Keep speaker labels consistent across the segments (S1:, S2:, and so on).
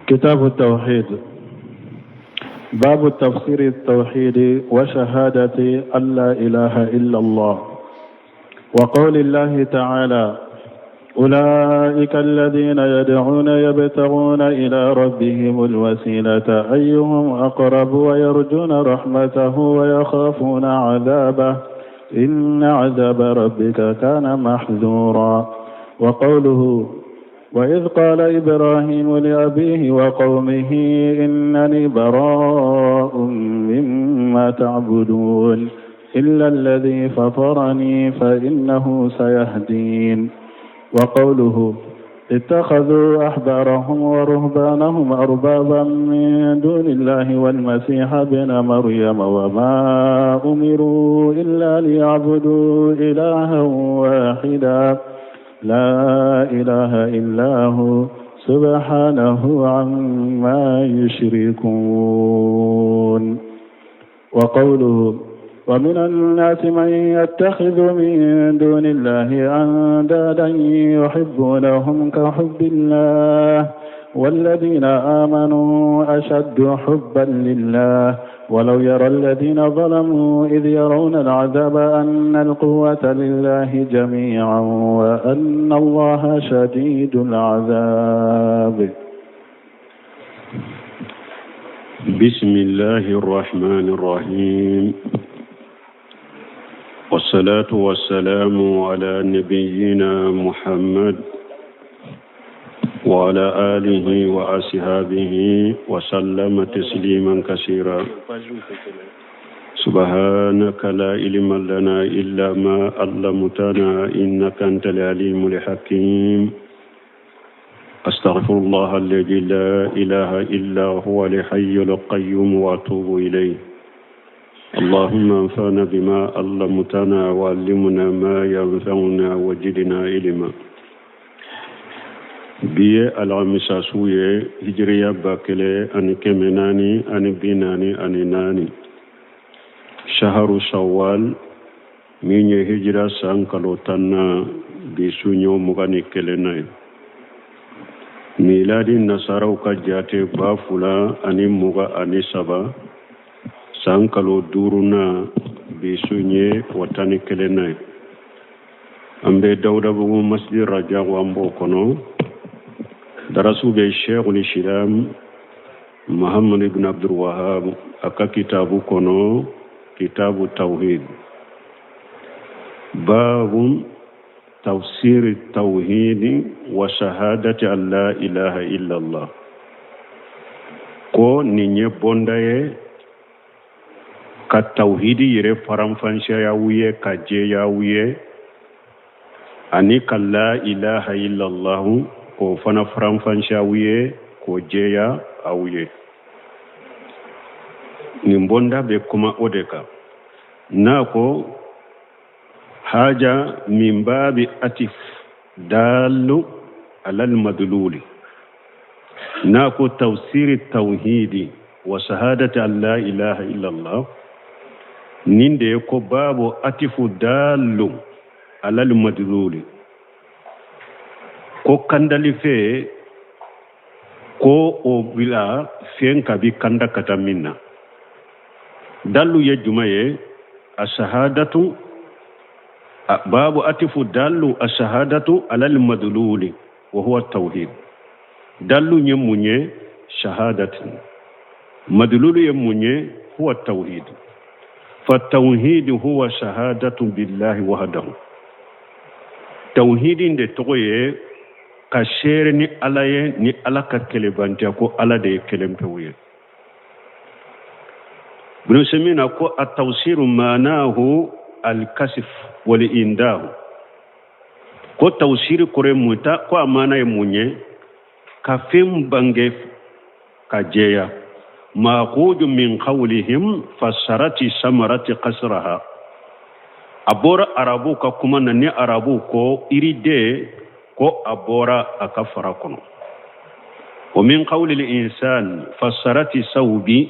S1: كتاب التوحيد باب تفسير التوحيد وشهادة أن لا إله إلا الله وقول الله تعالى أولئك الذين يدعون يبتغون إلى ربهم الوسيلة أيهم أقرب ويرجون رحمته ويخافون عذابه إن عذاب ربك كان محذورا وقوله وإذ قال إبراهيم لأبيه وقومه إنني براء مما تعبدون إلا الذي فطرني فإنه سيهدين وقوله اتخذوا أحبارهم ورهبانهم أربابا من دون الله والمسيح ابن مريم وما أمروا إلا ليعبدوا إلها واحدا لا إله إلا هو سبحانه عما يشركون وقوله ومن الناس من يتخذ من دون الله أندادا يحبونهم كحب الله والذين آمنوا أشد حبا لله ولو يرى الذين ظلموا إذ يرون العذاب أن القوة لله جميعا وأن الله شديد العذاب.
S2: بسم الله الرحمن الرحيم والصلاة والسلام على نبينا محمد وعلى آله وأصحابه وسلم تسليما كثيرا سبحانك لا علم لنا إلا ما علمتنا إنك أنت العليم الحكيم أستغفر الله الذي لا إله إلا هو الحي القيوم وأتوب إليه اللهم انفعنا بما علمتنا وعلمنا ما ينفعنا وجدنا علما bi ye alamisa su ye hijiriya 1444 shaharu shawwal min ye hijira san kalo tanna bi su ɲɔ 21nan ye miladi nasaraw ka jate 2023 san kalo duurunan bi su ye o 11nan ye an bɛ dawudabugu masjid rajago an b'o kɔnɔ darasu bɛ sheikhul islam muhammad ibn abdul wahab a ka kitabu kɔnɔ kitabu tawhid babu tafsiri tawhidi wa shahadati an la ilaha illallah ko nin ye bonda ye ka tawhidi yɛrɛ faranfansiyaya aw ye ka jɛya aw ye ani ka la ilaha illallah k'o fana faranfansiya aw ye k'o jɛya aw ye nin bonda bɛ kuma o de kan n'a ko haja min babi atif dalu alal madluli n'a ko tafsiri tawhidi wa shahadati an la ilaha illallah nin de ye ko babu atifu dalu alal madluli ko kandali fɛ ko o bila fɛn ka bi kanda ka taa min na dalu ye juma ye a shahadatu babu atifu dalu a shahadatu alal madluli wa huwa tawhid dalu ye mun ye shahadatu madlulu ye mun ye huwa tawhid fa tawhid huwa shahadatu billahi wahdahu tawhidin de tɔgɔ ye ka seere ni ala ye ni ala ka kelenbantiya ko ala de ye kelen pewu ye ibn Usaymin ko a tawsiru maanahu alkasif wal indahu ko tawsiri kɔrɔ ye mun ta ko a maana ye mun ye ka fɛn bange ka jɛya maakuju min qawlihim fasarati samarati kasraha a bɔra arabuw ka kuma na ni arabuw ko iriden ko a bɔra a ka fara kɔnɔ wa min qawli l'insan fasarati sawbi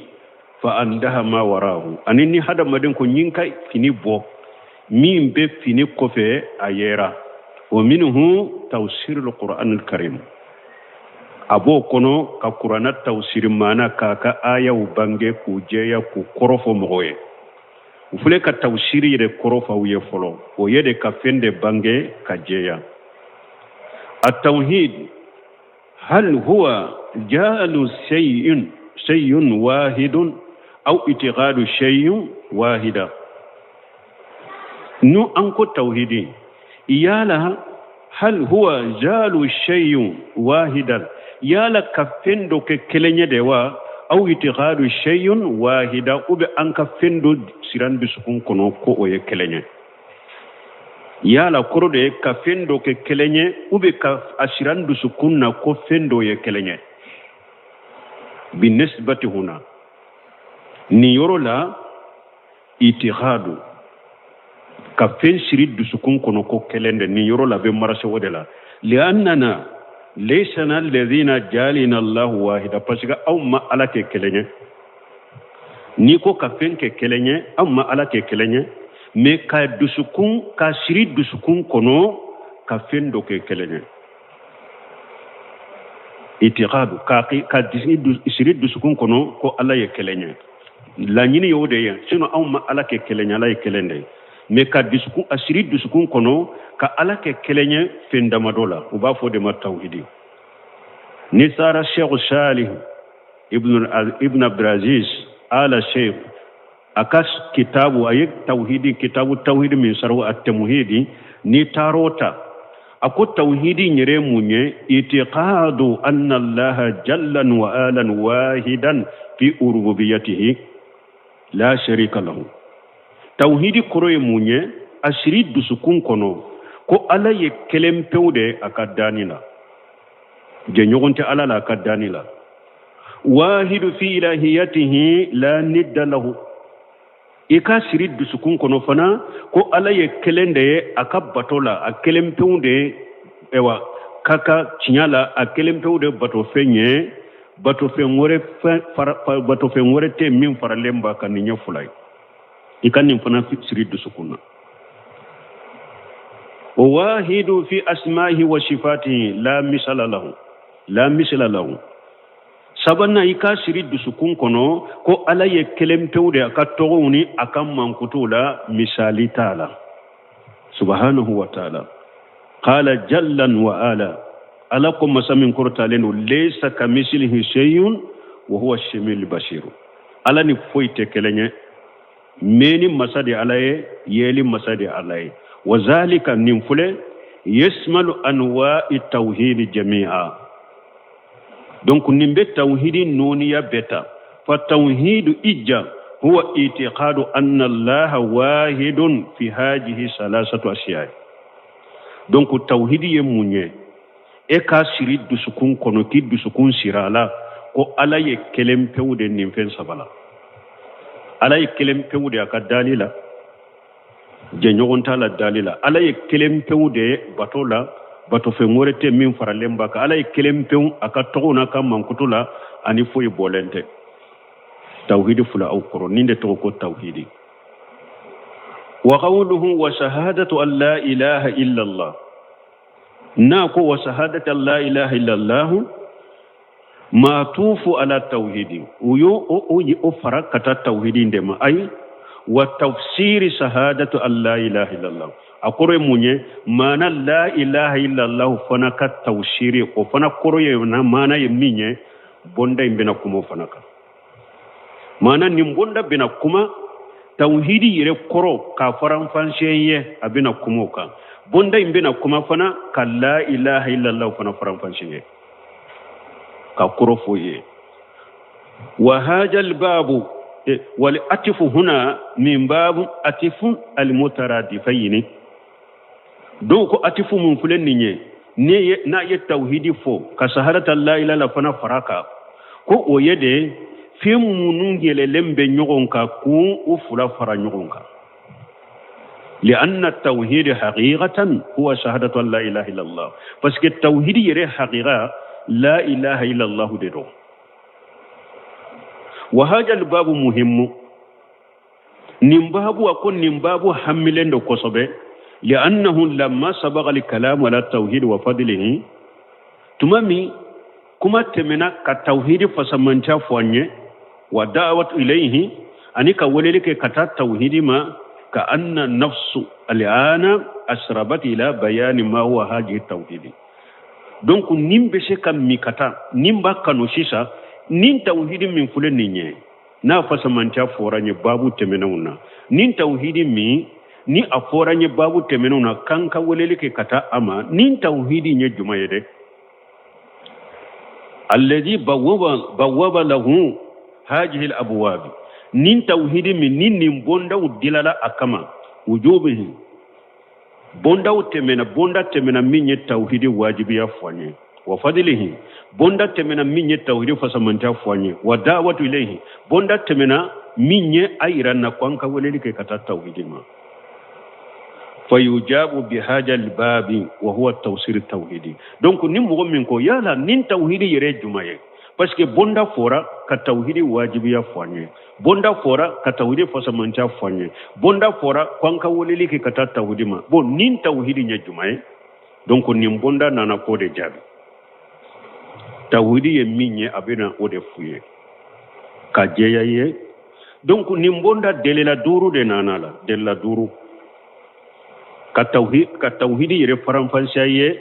S2: fa andaha ma warahu ani ni hadamaden ko n ka fini bɔ min bɛ fini kɔfɛ a yera wa minhu tawsirul qur'an al karim A b'o kɔnɔ ka kuranna tawusiri maana k'a ka ayaw bange k'u jɛya k'u kɔrɔ fɔ mɔgɔw ye. U filɛ ka tawusiri yɛrɛ kɔrɔ fɔ aw ye fɔlɔ, o ye de ka fɛn de bange ka jɛya. Atawhid hal huwa jaalu shay'in shay'un wahidun aw itiqadu shay'in wahida. Nu an ko tawhidi, yala hal huwa jaalu shay'in wahidan, yala ka fɛn dɔ kɛ kelen ye de wa, aw itiqadu shay'in wahida, ou bien an ka fɛn dɔ siri an dusukun kɔnɔ ko o ye kelen ye. Yala kɔrɔ de ye ka fɛn dɔ kɛ kelen ye, ou bien ka a siri an dusukun na ko fɛn dɔ ye kelen ye. Binisbati huna, nin yɔrɔ la itiqadu ka fɛn siri dusukun kɔnɔ ko kelen de, nin yɔrɔ la bɛ marase o de la. Liannana laysana alladhina jalina allahu wahida, parce que aw ma Ala kɛ kelen ye. N'i ko ka fɛn kɛ kelen ye, aw ma Ala kɛ kelen ye, mais ka dusukun ka siri dusukun kɔnɔ ka fɛn dɔ kɛ kelen ye. Itiqadu ka siri dusukun kɔnɔ ko Ala ye kelen ye, laɲini y'o de ye. Sinon anw ma Ala kɛ kelen ye, Ala ye kelen de ye. Mais ka dusukun a siri dusukun kɔnɔ ka Ala kɛ kelen ye fɛn damadɔ la, u b'a fɔ o de ma tawhidi. Ni taara Sheikh Salih ibn Abdulaziz ala Sheikh a ka kitabu, a ye tawhidi kitabu tawhidi min sarahu at-tamhidi, ni taar'o ta, a ko tawhidi yɛrɛ mun ye? Itiqadu anna allaha jallan wa alan wahidan fi rububiyatihi la sharika lahu. Tawhidi kɔrɔ ye mun ye? A siri dusukun kɔnɔ ko Ala ye kelen pewu de a ka danni la, jɛɲɔgɔn tɛ Ala la a ka danni la. Wahidu fi ilahiyatihi la nidda lahu. I ka siri dusukun kɔnɔ fana ko Ala ye kelen de ye a ka bato la, a kelen pewu de ye, ayiwa ka ka tiɲɛ la, a kelen pewu de batofɛn ye, batofɛn wɛrɛ fɛn fara, batofɛn wɛrɛ tɛ min faralen b'a kan nin ye fila ye. I ka nin fana siri dusukun na. O wahidu fi asma'ihi wa sifatihi la misala lahu, la misala lahu. Sabanan, i ka siri dusukun kɔnɔ ko Ala ye kelen pewu de a ka tɔgɔw ni a ka mankutuw la, misali t'a la. Subhanahu wa ta'ala. Qala jallan wa ala, Ala ko masa min kɔrɔtalen don, laysa kamislihi shay'un wa huwa as-sami'ul basir. Ala ni foyi tɛ kelen ye, mɛnni masa de Ala ye, yeli masa de Ala ye. Wa zalika, nin filɛ, yasmalu anwa'i tawhidi jami'a. Donc nin bɛ tawhidi nɔɔniya bɛɛ ta. Fa tawhidu ijja huwa itiqadu anna allaha wahidun fi hajihi salasatu ashiya. Donc tawhidi ye mun ye? E k'a siri dusukun kɔnɔ, k'i dusukun siri a la ko Ala ye kelen pewu de nin fɛn saba la. Ala ye kelen pewu de a ka dali la, jɛɲɔgɔn t'a la dali la. Ala ye kelen pewu de bato la, batofɛn wɛrɛ tɛ min faralen b'a kan. Ala ye kelen pewu a ka tɔgɔw n'a ka mankutu la, ani foyi bɔlen tɛ. Tawhidi fila aw kɔrɔ, nin de tɔgɔ ko tawhidi. Wa qawluhu wa shahadatu an la ilaha illa Allah. N'a ko wa shahadatu an la ilaha illa Allah matufu ala tawhidi, u y'o o fara ka taa tawhidi de ma. Ayi, wa tafsiri shahadatu an la ilaha illa Allah, a kɔrɔ ye mun ye? Maana la ilaha illa Allah fana ka tafsiri, o fana kɔrɔ ye na maana ye min ye, bonda in bɛna kuma o fana kan. Maana nin bonda bɛna kuma tawhidi yɛrɛ kɔrɔ k'a faranfasiya ye, a bɛna kuma o kan. Bonda in bɛna kuma fana ka la ilaha illa Allah fana faranfasiya ye, ka kɔrɔ fɔ ye. Wa hajal babu wal atifu huna min babu atifu al mutaradifayni. Dɔw ko atifu mun filɛ nin ye, n'a ye tawhidi fɔ ka sahadata la ilaha illa fana fara kan, ko o ye de fɛn minnu yɛlɛlen bɛ ɲɔgɔn kan k'u u fila fara ɲɔgɔn kan. لأن التوحيد حقيقة هو شهادة لا إله إلا الله، parce que التوحيد يري حقيقة لا إله إلا الله ديرو. وهذا الباب مهم، نمباب وكن نمباب حملين دو كوسبه، لأنه لما سبق الكلام على التوحيد وفضله تمامي. Kuma tɛmɛna ka tawhidi fasamantiya fɔ an ye, wa da'watu ilayhi, ani ka weleli kɛ ka taa tawhidi ma, ka anna nafsu al'ana asrabat ila bayani ma huwa haji tawhidi. Donc nin bɛ se ka min ka taa, nin b'a kanu sisan, nin tawhidi min filɛ nin ye, n'a fasamantiya fɔra n ye baabu tɛmɛnenw na, nin tawhidi min ni a fɔra n ye baabu tɛmɛnenw na k'an ka weleli kɛ ka taa a ma, nin tawhidi ye jumɛn ye dɛ? Alladhi bawwaba lahu hajihi al-abwab, nin tawhidi min ni nin bondaw dilala a kama, wujubihi, bondaw tɛmɛna, bonda tɛmɛna min ye tawhidi wajibiya fɔ an ye, wa fadilihi, bonda tɛmɛna min ye tawhidi fasamantiya fɔ an ye, wa da'watu ilayhi, bonda tɛmɛna min ye a yira na ko an ka weleli kɛ ka taa tawhidi ma. Fayujabu bihaja albabi wa huwa tawsir tawhidi. Donc ni mɔgɔ min ko yala nin tawhidi yɛrɛ ye jumɛn ye, parce que bonda fɔra ka tawhidi wajibiya fɔ an ye, bonda fɔra ka tawhidi fasamantiya fɔ an ye, bonda fɔra ko an ka weleli kɛ ka taa tawhidi ma, bon nin tawhidi ye jumɛn ye? Donc nin bonda nana k'o de jaabi. Tawhidi ye min ye, a bɛna o de f'u ye ka jɛya ye. Donc nin bonda delila duuru de nana la, delila duuru ka tawhidi yɛrɛ faranfansiya ye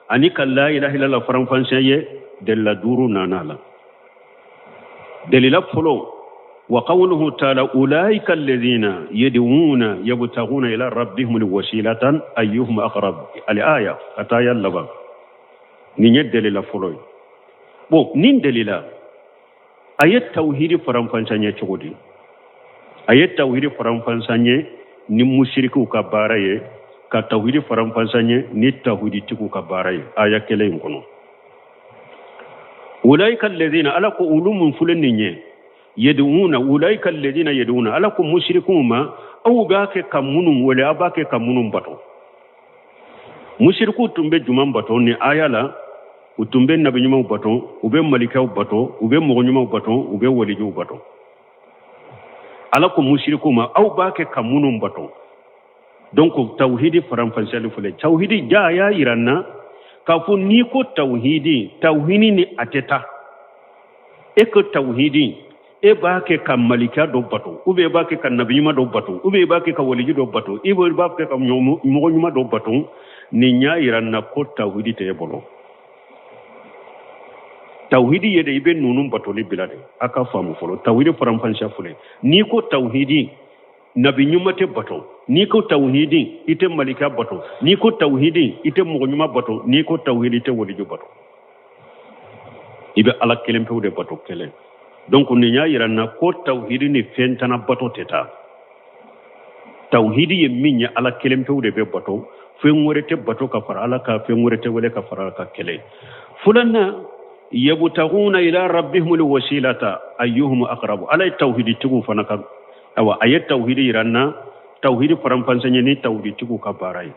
S2: ani ka la ilaha illallah faranfansiya ye, delila duuru nana la. Delila fɔlɔ, wa qawluhu ta'ala ulaika alladhina yad'una yabtaghuna ila rabbihim alwasilatan ayyuhum aqrab, al-aya ka taa ya laban. Nin ye delila fɔlɔ ye. Bon, nin delila a ye tawhidi faranfansiya ye cogo di? A ye tawhidi faranfansiya ye ni musirikiw ka baara ye, ka tawhidi faranfansiya ye ni tawhiditigiw ka baara ye, aya kelen in kɔnɔ. Ulaika alladhina, ala ko olu mun filɛ nin ye, yad'una, ulaika alladhina yad'una, ala ko musirikiw ma, aw b'a kɛ ka minnu wele, aw b'a kɛ ka minnu bato. Musirikiw tun bɛ jumɛn bato ni aya la? U tun bɛ nabi ɲumanw bato, u bɛ malikaw bato, u bɛ mɔgɔ ɲumanw bato, u bɛ walijuw bato. Ala ko musirikiw ma, aw b'a kɛ ka minnu bato. Donc tawhidi faranfansiyali filɛ. Tawhidi ja a y'a yira n na k'a fɔ n'i ko tawhidi, tawhidi ni a tɛ taa. E ko tawhidi, e b'a kɛ ka malika dɔ bato, ou bien e b'a kɛ ka nabi ɲuman dɔ bato, ou bien e b'a kɛ ka waliju dɔ bato, e b'a kɛ ka mɔgɔ ɲuman dɔ bato. Nin y'a yira n na ko tawhidi tɛ e bolo. Tawhidi ye de i bɛ ninnu batoli bila de. A ka faamu fɔlɔ, tawhidi faranfansiya filɛ. N'i ko tawhidi, nabi ɲuman tɛ bato. N'i ko tawhidi, i tɛ malika bato. N'i ko tawhidi, i tɛ mɔgɔ ɲuman bato. N'i ko tawhidi, i tɛ waliju bato. I bɛ ala kelen pewu de bato, kelen. Donc nin y'a yira n na ko tawhidi ni fɛn tana bato tɛ taa. Tawhidi ye min ye, ala kelen pewu de bɛ bato, fɛn wɛrɛ tɛ bato ka fara ala kan, fɛn wɛrɛ tɛ wele ka fara ala kan, kelen. Filanan, yabtaguna ila rabbihim alwasilata ayyuhum aqrabu. Ala ye tawhiditigiw fana ka, awa a ye tawhidi yira n na, tawhidi faranfansɛn ni tawhiditigiw ka baara ye.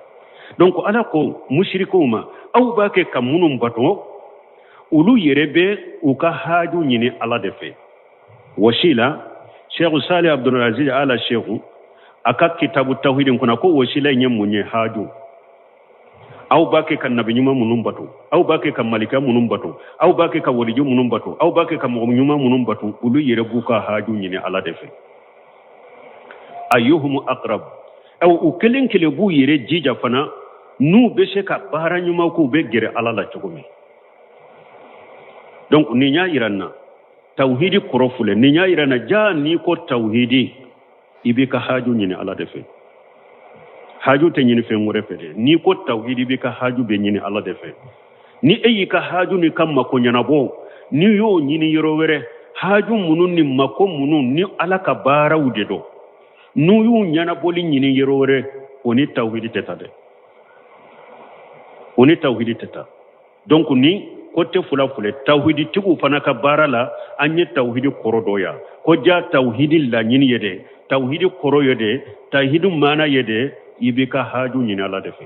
S2: Donc ala ko musirikew ma, aw b'a kɛ ka minnu bato, olu yɛrɛ bɛ u ka haaju ɲini ala de fɛ. Wasila, Cheikh Salih Abdulaziz Ala Cheikh a ka kitabu tawhidi kɔnɔ ko wasila in ye mun ye? Haaju. Aw b'a kɛ ka nabi ɲuman minnu bato, aw b'a kɛ ka malika minnu bato, aw b'a kɛ ka waliju minnu bato, aw b'a kɛ ka mɔgɔ ɲuman minnu bato, olu yɛrɛ b'u ka haaju ɲini ala de fɛ. Ayyuhum aqrab, aw u kelen kelen b'u yɛrɛ jija fana n'u bɛ se ka baara ɲuman k'u bɛ gɛrɛ ala la cogo min. Donc nin y'a yira n na tawhidi kɔrɔ filɛ. Nin y'a yira n na ja n'i ko tawhidi, i b'i ka haaju ɲini ala de fɛ. Haaju tɛ ɲini fɛn wɛrɛ fɛ dɛ. N'i ko tawhidi, i b'i ka haaju bɛ ɲini ala de fɛ. Ni e y'i ka haaju n'i ka mako ɲɛnabɔ, n'i y'o ɲini yɔrɔ wɛrɛ, haaju minnu ni mako minnu ni ala ka baaraw de don, n'u y'u ɲɛnabɔli ɲini yɔrɔ wɛrɛ, o ni tawhidi tɛ taa dɛ, o ni tawhidi tɛ taa. Donc ni ko tɛ fila filɛ, tawhiditigiw fana ka baara la, an ye tawhidi kɔrɔ dɔ yan ko ja tawhidi laɲini ye dɛ, tawhidi kɔrɔ ye dɛ, tawhidi maana ye dɛ, i b'i ka haaju ɲini ala de fɛ.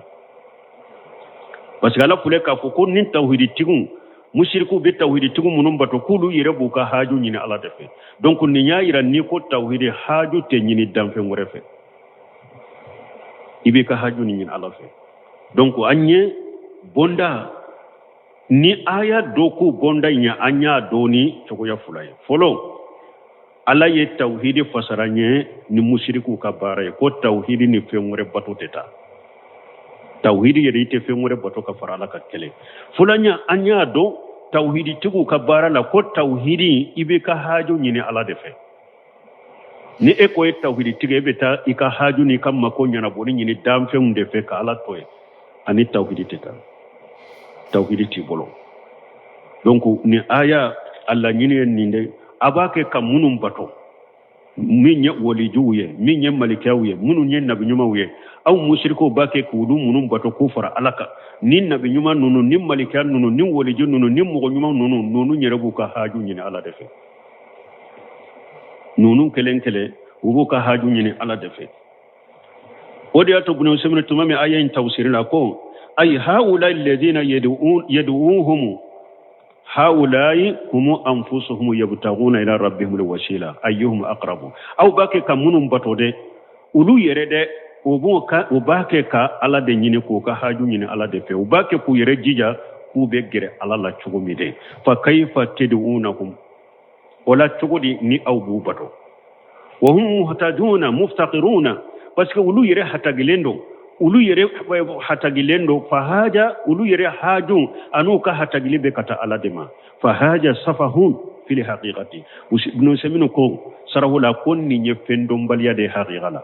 S2: Parce que ala filɛ k'a fɔ ko ni tawhiditigiw, musirikiw bɛ tawhiditigiw minnu bato, k'olu yɛrɛ b'u ka haaju ɲini ala de fɛ. Donc nin y'a yira n'i ko tawhidi, haaju tɛ ɲini danfɛn wɛrɛ fɛ, i b'i ka haaju ɲini ala fɛ. Donc an ye bonda Ni aya dɔ ko bɔnda in ye, an y'a dɔn ni cogoya fila ye. Fɔlɔ, Ala ye tawhidi fasara ɲɛ ni musirikiw ka baara ye, ko tawhidi ni fɛn wɛrɛ bato tɛ taa. Tawhidi yɛrɛ, i tɛ fɛn wɛrɛ bato ka fara Ala kan kelen. Filanan, an y'a dɔn tawhiditigiw ka baara la ko tawhidi, i b'i ka haju ɲini Ala de fɛ. Ni e ko e tawhiditigi, e bɛ taa i ka haju n'i ka mako ɲɛnabɔli ɲini danfɛnw de fɛ ka Ala to yen, ani tawhidi tɛ taa, tawhidi t'i bolo. Donc ni aya a laɲini ye nin de: a b'a kɛ ka minnu bato, min ye walijuw ye, min ye malikɛw ye, minnu ye nabi ɲumanw ye, aw musirikuw b'a kɛ k'olu minnu bato k'u fara Ala kan, ni nabi ɲuman ninnu, ni malikɛ ninnu, ni waliju ninnu, ni mɔgɔ ɲuman ninnu, ninnu yɛrɛ b'u ka haju ɲini Ala de fɛ. Ninnu kelen kelen, u b'u ka haju ɲini Ala de fɛ. O de y'a to Ibn Usaymin tuma min aya in tafsiri la ko ay haula alladhina yad'uhum haulai hum anfusuhum yabtaguna ila rabbihim alwasila ayyuhum aqrabu. Aw b'a kɛ ka minnu bato dɛ, olu yɛrɛ dɛ, u b'o ka u b'a kɛ ka Ala de ɲini, k'u ka haju ɲini Ala de fɛ. U b'a kɛ k'u yɛrɛ jija k'u bɛ gɛrɛ Ala la cogo min dɛ. Fa kayfa tad'unahum, o la cogo di ni aw b'u bato? Wa hum muhtajuna muftaqiruna, parce que olu yɛrɛ hatagilen don, olu yɛrɛ hatagilen don. Fa haja, olu yɛrɛ haju an'u ka hatagili bɛ ka taa Ala de ma. Fa haja safahun fil haqiqati. Ibn Usaymin ko sarahu la ko nin ye fɛn dɔnbaliya de ye haqiqa la.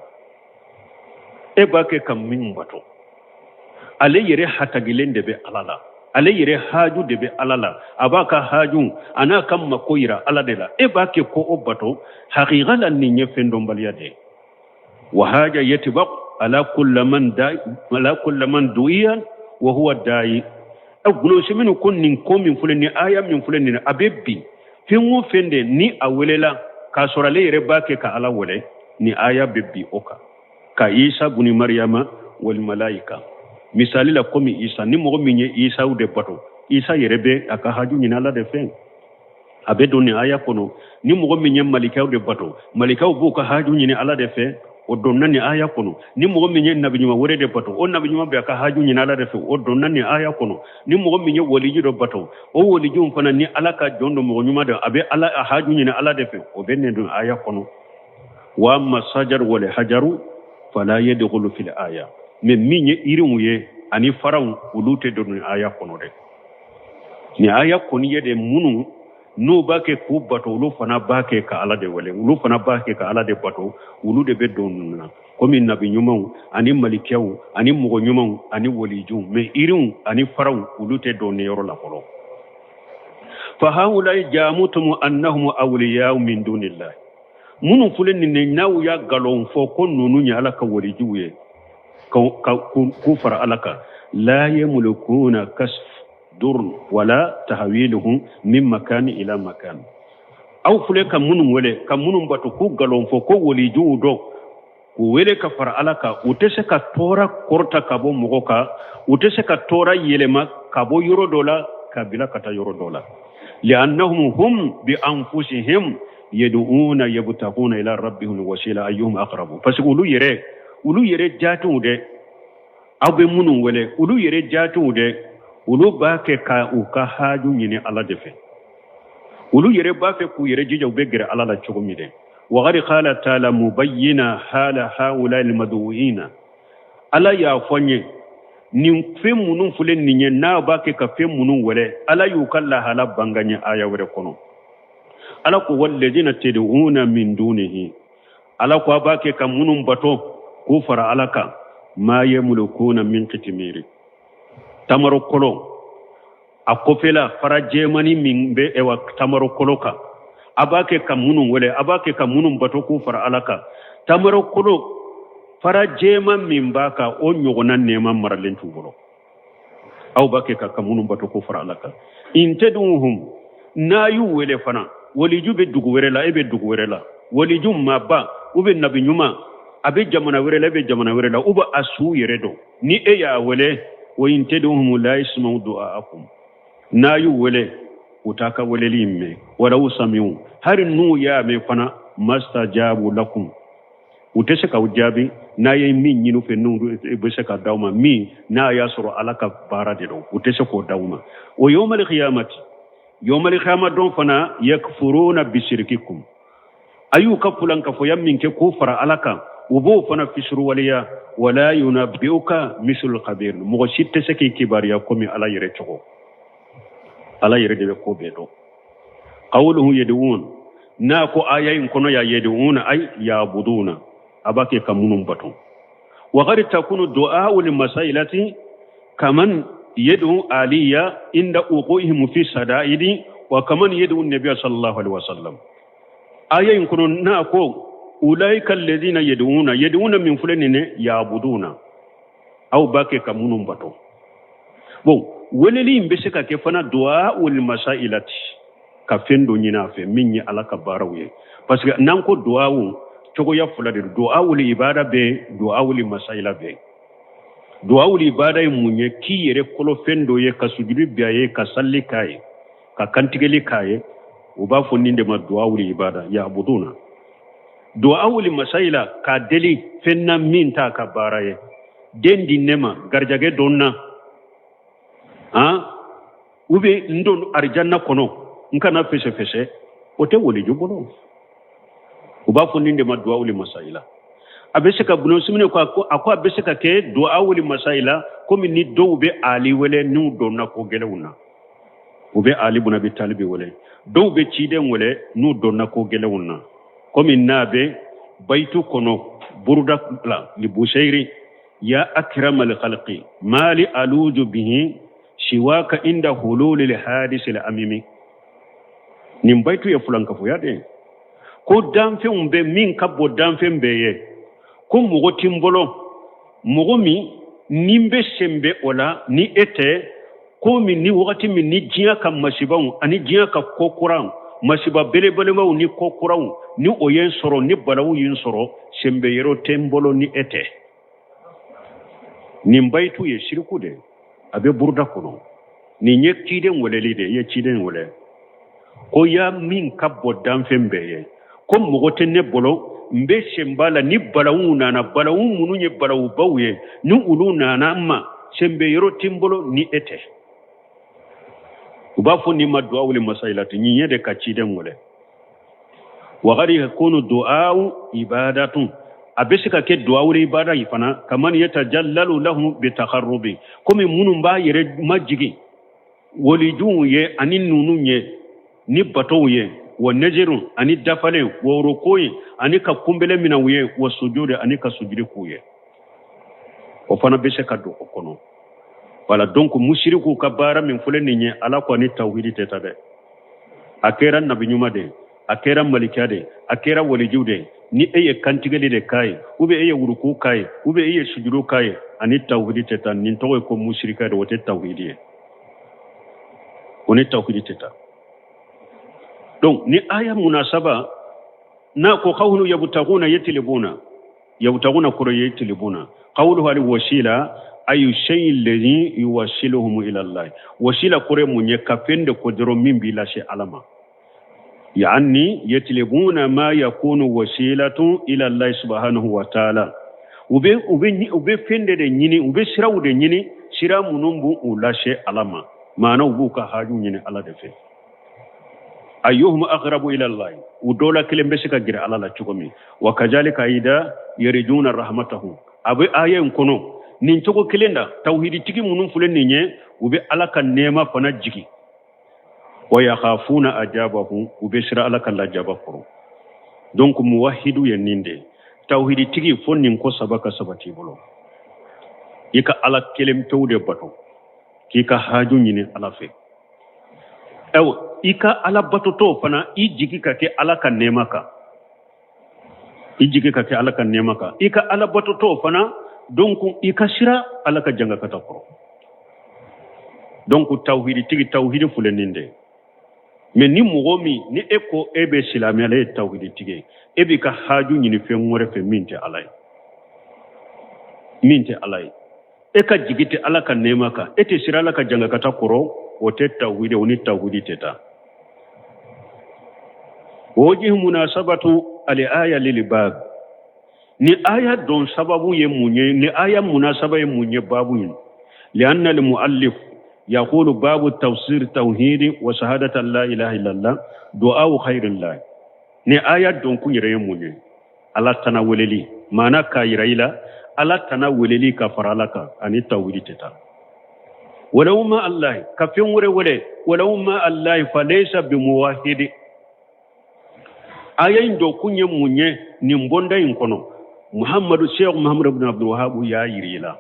S2: E b'a kɛ ka min bato, ale yɛrɛ hatagilen de bɛ Ala la, ale yɛrɛ haju de bɛ Ala la, a b'a ka haju a n'a ka mako yira Ala de la. E b'a kɛ ko o bato, haqiqa la nin ye fɛn dɔnbaliya de ye. Wa haja yatbaq ala kulli man da ala kulli man du'iya wa huwa da'i. Ibn Usaymin ko nin ko min filɛ nin, aya min filɛ nin, a bɛ bin fɛn o fɛn de ni a welela k'a sɔrɔ ale yɛrɛ b'a kɛ ka Ala wele, ni aya bɛ bin o kan. Ka Isa buni Mariyama wal malaika misali la, komi Isa, ni mɔgɔ min ye Isaw de bato, Isa yɛrɛ bɛ a ka haju ɲini Ala de fɛ, a bɛ don nin aya kɔnɔ. Ni mɔgɔ min ye malikaw de bato, malikaw b'u ka haju ɲini Ala de fɛ, o donna nin aya kɔnɔ. Ni mɔgɔ min ye nabi ɲuman wɛrɛ de bato, o nabi ɲuman bɛ a ka haju ɲini Ala de fɛ, o donna nin aya kɔnɔ. Ni mɔgɔ min ye waliju dɔ bato, o waliju fana ni Ala ka jɔn dɔ, mɔgɔ ɲuman dɔ, a bɛ Ala a haju ɲini Ala de fɛ, o bɛ nin don aya kɔnɔ. Wa amma sajar wal hajaru fala yadkhulu fil aya. Mais min ye yiriw ye ani faraw, olu tɛ don nin aya kɔnɔ dɛ. Nin aya kɔni ye de minnu n'u b'a kɛ k'u bato, olu fana b'a kɛ ka Ala de wele, olu fana b'a kɛ ka Ala de bato, olu de bɛ don ninnu na, komi nabi ɲumanw ani malikɛw ani mɔgɔ ɲumanw ani walijuw. Mais yiriw ani faraw, olu tɛ don nin yɔrɔ la fɔlɔ. Fa haulai jamutum annahum awliya'u min dunillah. Minnu filɛ nin ye, n'aw y'a nkalon fɔ ko ninnu ye Ala ka walijuw ye k'u fara Ala kan, la yamlikuna kasf dur wala tahwiluhum min makani ila makan. Aw filɛ ka minnu wele, ka minnu bato, k'u nkalon fɔ ko walijuw dɔ, k'u wele ka fara Ala kan, u tɛ se ka tɔɔrɔ kɔrɔta ka bɔ mɔgɔ kan, u tɛ se ka tɔɔrɔ yɛlɛma ka bɔ yɔrɔ dɔ la ka bila ka taa yɔrɔ dɔ la. Li'annahum hum bi anfusihim yad'una yabtaguna ila rabbihim wasila ayyuhum aqrabu. Parce que olu yɛrɛ jaatiw dɛ, aw bɛ minnu wele, olu yɛrɛ jaatiw dɛ, olu b'a kɛ ka u ka haju ɲini Ala de fɛ. Olu yɛrɛ b'a fɛ k'u yɛrɛ jija u bɛ gɛrɛ Ala la cogo min dɛ. Waqad qala ta'ala mubayyina hala haula almad'uina. Ala y'a fɔ n ye nin fɛn minnu filɛ nin ye, n'a b'a kɛ ka fɛn minnu wele, Ala y'u ka lahala banga ɲɛ aya wɛrɛ kɔnɔ. Ala ko walladina tad'una min dunihi. Ala ko a b'a kɛ ka minnu bato k'u fara Ala kan, ma yamlikuna min qitmiri, tamaro kolo a kɔfɛla fara jɛmani min bɛ ewa tamaro kolo kan, a b'a kɛ ka minnu wele, a b'a kɛ ka minnu bato k'u fara Ala kan, tamaro kolo fara jɛman min b'a kan, o ɲɔgɔnna nɛɛma maralen t'u bolo. Aw b'a kɛ ka minnu bato k'u fara Ala kan, in tad'uhum, n'a y'u wele fana, waliju bɛ dugu wɛrɛ la, e bɛ dugu wɛrɛ la, waliju maaba u bɛ nabi ɲuman, a bɛ jamana wɛrɛ la, e bɛ jamana wɛrɛ la, u bɛ a su yɛrɛ dɔn, ni e y'a wele, wa in tad'uhum la yasma'u du'aakum, n'a y'u wele, u t'a ka weleli in mɛn. Walaw sami'u, hali n'u y'a mɛn fana, mastajabu lakum. U tɛ se k'aw jaabi n'a ye min ɲini u fɛ, n'u bɛ se ka d'aw ma min n'a y'a sɔrɔ Ala ka baara de don, u tɛ se k'o d'aw ma. O yawmal qiyamati, yawmal qiyama don fana, yakfuruna bisirkikum, a y'u ka fulankafoya min kɛ k'o fara Ala kan, u b'o fana fisuruwaleya. Wala yunabbi'uka mislu khabir, mɔgɔ si tɛ se k'i kibaruya komi Ala yɛrɛ cogo. Ala yɛrɛ de bɛ ko bɛɛ dɔn. Qawluhu yad'un, n'a ko aya in kɔnɔ ya yad'una ay ya'buduna, a b'a kɛ ka minnu bato. Wa qad takunu du'a'u lil masailati kaman yad'u aliya inda uquihim fi sada'idi wa kaman yad'u nabiyya sallallahu alaihi wasallam. Aya in kɔnɔ n'a ko ulaika alladhina yad'una, yad'una min filɛ nin ye, ya'buduna, aw b'a kɛ ka minnu bato. Bon, weleli in bɛ se ka kɛ fana du'a ul masailati, ka fɛn dɔ ɲini a fɛ min ye Ala ka baaraw ye, parce que n'an ko du'a, cogoya fila de don. Du'a ul ibada bɛ yen, du'a ul masaila bɛ yen. Du'a ul ibada ye mun ye? K'i yɛrɛ kolo fɛn dɔ ye, ka sujudi bi a ye, ka salli k'a ye, ka kantigɛli k'a ye, u b'a fɔ nin de ma du'a ul ibada, ya'buduna. Du'a ul masaila, k'a deli fɛn na min t'a ka baara ye, den di ne ma, garijɛgɛ don na, han, ou bien n don arijanna kɔnɔ, n kana fɛsɛfɛsɛ, o tɛ waliju bolo. U b'a fɔ nin de ma du'a ul masaila. A bɛ se ka bulon simini ko a ko a bɛ se ka kɛ du'a ul masaila komi ni dɔw bɛ Ali wele n'u donna ko gɛlɛnw na, u bɛ Ali bun Abi Talibi wele. Dɔw bɛ ciden wele n'u donna ko gɛlɛnw na, komi n'a bɛ bayitu kɔnɔ buruda la li Busayiri: ya akramal khalqi mali aluju bihi siwaka inda hululil hadisil amimi. Nin bayitu ye fulankafoya de ye, ko danfɛnw bɛ min ka bon danfɛn bɛɛ ye, ko mɔgɔ ti n bolo, mɔgɔ min ni n bɛ senbɛ o la ni e tɛ, ko min ni wagati min ni diɲɛ ka masibaw ani diɲɛ ka ko kuraw, masiba belebelebaw ni ko kuraw, ni o ye n sɔrɔ, ni balawu ye n sɔrɔ, senbɛ yɔrɔ tɛ n bolo ni e tɛ. Nin bayitu ye siriku de, a bɛ buruda kɔnɔ. Nin ye ciden weleli de ye, ciden wele ko ya min ka bon danfɛn bɛɛ ye, ko mɔgɔ tɛ ne bolo n bɛ senba la ni balawu nana, balawu minnu ye balawubaw ye, ni olu nana n ma, senbɛ yɔrɔ tɛ n bolo ni e tɛ. U b'a fɔ nin ma du'a ul masailati, nin ye de ka ciden wele. Wa qad yakunu du'a ibadatun, a bɛ se ka kɛ du'a ul ibada yi fana, kaman yatajallalu lahum bi taqarrubi, komi minnu b'a yɛrɛ majigin walijuw ye ani ninnu ye ni batow ye, wa naziru ani dafalen, wa rukuyi ani ka kunbele minɛ u ye, wa sujudi ani ka sujudi k'u ye, o fana bɛ se ka don o kɔnɔ. Wala donc musiriku ka baara min filɛ nin ye, Ala ko ani tawhidi tɛ taa dɛ. A kɛra nabi ɲuman de ye, a kɛra malikiya de ye, a kɛra walijiw de ye, ni e ye kantigɛli de k'a ye, ou bien e ye wuruku k'a ye, ou bien e ye sujudu k'a ye, ani tawhidi tɛ taa. Nin tɔgɔ ye ko musirika de, o tɛ tawhidi ye, o ni tawhidi tɛ taa. Donc ni aya munasaba n'a ko qawlu yabtaguna yatlibuna, yabtaguna kɔrɔ yatlibuna, qawluhu al wasila ayu shay'in alladhi yuwasiluhum ila Allah. Wasila kɔrɔ mun ye? Ka fɛn de ko dɔrɔn min b'i lase Ala ma. Yani yatlibuna ma yakunu wasilatu ila Allah subhanahu wa ta'ala. U bɛ fɛn de ɲini, u bɛ siraw de ɲini, sira minnu b'u lase Ala ma, maana u b'u ka haju ɲini Ala de fɛ. Ayyuhum aqrabu ila Allah, u dɔ la kelen bɛ se ka gɛrɛ Ala la cogo min. Wa kazalika aida yarjuna rahmatahu, a bɛ aya in kɔnɔ nin cogo kelen na, tawhiditigi minnu filɛ nin ye, u bɛ Ala ka nɛɛma fana jigi. Wa yakhafuna ajabahu, u bɛ siran Ala ka lajaba kɔrɔ. Donc muwahidu ye nin de ye, tawhiditigi fo nin ko saba ka sabati i bolo. I ka Ala kelen pewu de bato, k'i ka haju ɲini Ala fɛ. Ayiwa, i ka Ala batotɔ fana, i jigi ka kɛ Ala ka nɛɛma kan, i jigi ka kɛ Ala ka nɛɛma kan. I ka Ala batotɔ fana, donc i ka sira Ala ka jangakata kɔrɔ. Donc tawhiditigi, tawhidi filɛ nin de. Mais ni mɔgɔ min ni e ko e bɛ silamɛya la, e ye tawhiditigi ye, e b'i ka haju ɲini fɛn wɛrɛ fɛ min tɛ Ala ye, min tɛ Ala ye, e ka jigi tɛ Ala ka nɛɛma kan, e tɛ sira Ala ka jangakata kɔrɔ, o tɛ tawhidi, o ni tawhidi tɛ taa. Wajhu munasabatu al aya lil bab, Ni aya don sababu ye mun ye, ni aya munasaba ye mun ye babu in? Lianna almuallif yaqulu babu tafsir tauhidi wa shahadati an la ilaha illallah du'a khairillah. Ni aya don kun yɛrɛ ye mun ye? Ala tana weleli, maana k'a yira i la Ala tana weleli ka fara Ala kan ani tawhidi tɛ taa. Walaw ma Allah ka fɛn wɛrɛ wele, walaw ma Allah fa laysa bimuwahidi. Aya in don kun ye mun ye nin bonda in kɔnɔ? Muhammadu Sheikh Muhammadu ibn Abdul Wahhab y'a yira i la,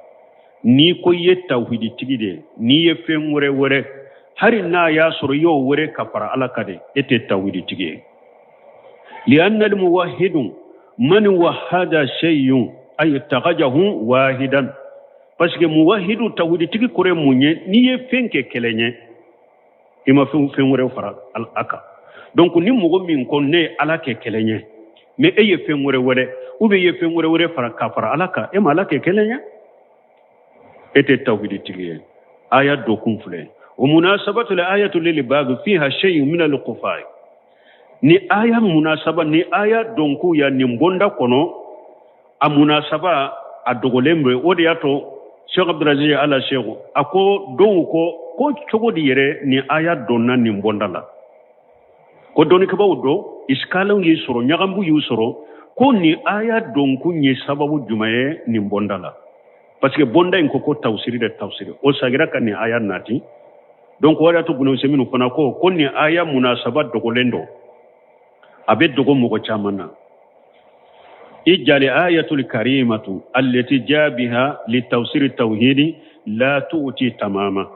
S2: n'i ko i ye tawhiditigi de ye, n'i ye fɛn wɛrɛ wele, hali n'a y'a sɔrɔ i y'o wele ka fara Ala kan de, e tɛ tawhiditigi ye. Lianna almuwahidu man wahada shay'un ay ittakhadhahu wahidan. Parce que muwahidu tawhiditigi kɔrɔ ye mun ye? N'i ye fɛn kɛ kelen ye, i ma fɛn wɛrɛ fara a kan. Donc ni mɔgɔ min ko ne ye Ala kɛ kelen ye, mais e ye fɛn wɛrɛ wele, ou bien i ye fɛn wɛrɛ wele fara ka fara Ala kan, e ma Ala kɛ kelen ye, e tɛ tawhiditigi ye. Aya dokun filɛ o munasabatu la ayatu lil bab fiha shay'un min al khufai. Ni aya munasaba, ni aya donku ya nin bonda kɔnɔ, a munasaba a dogolen bɛ. O de y'a to Sheikh Abdulaziz Ala Sheikh a ko dɔw ko cogo di yɛrɛ ni aya donna nin bonda la? Ko dɔnnikɛbaaw dɔ iskalanw y'i sɔrɔ, ɲagambu y'u sɔrɔ, ko ni aya donkun ye sababu jumɛn ye nin bonda la? Parce que bonda in ko tawsiri de tawsiri, o sagira ka nin aya nati. Donc o de y'a to Ibn Usaymin fana ko nin aya munasaba dogolen don, a bɛ dogo mɔgɔ caman na. Ijali ayatul karimatu allati jaa biha li tawsiri tawhidi la tu'ti tamama.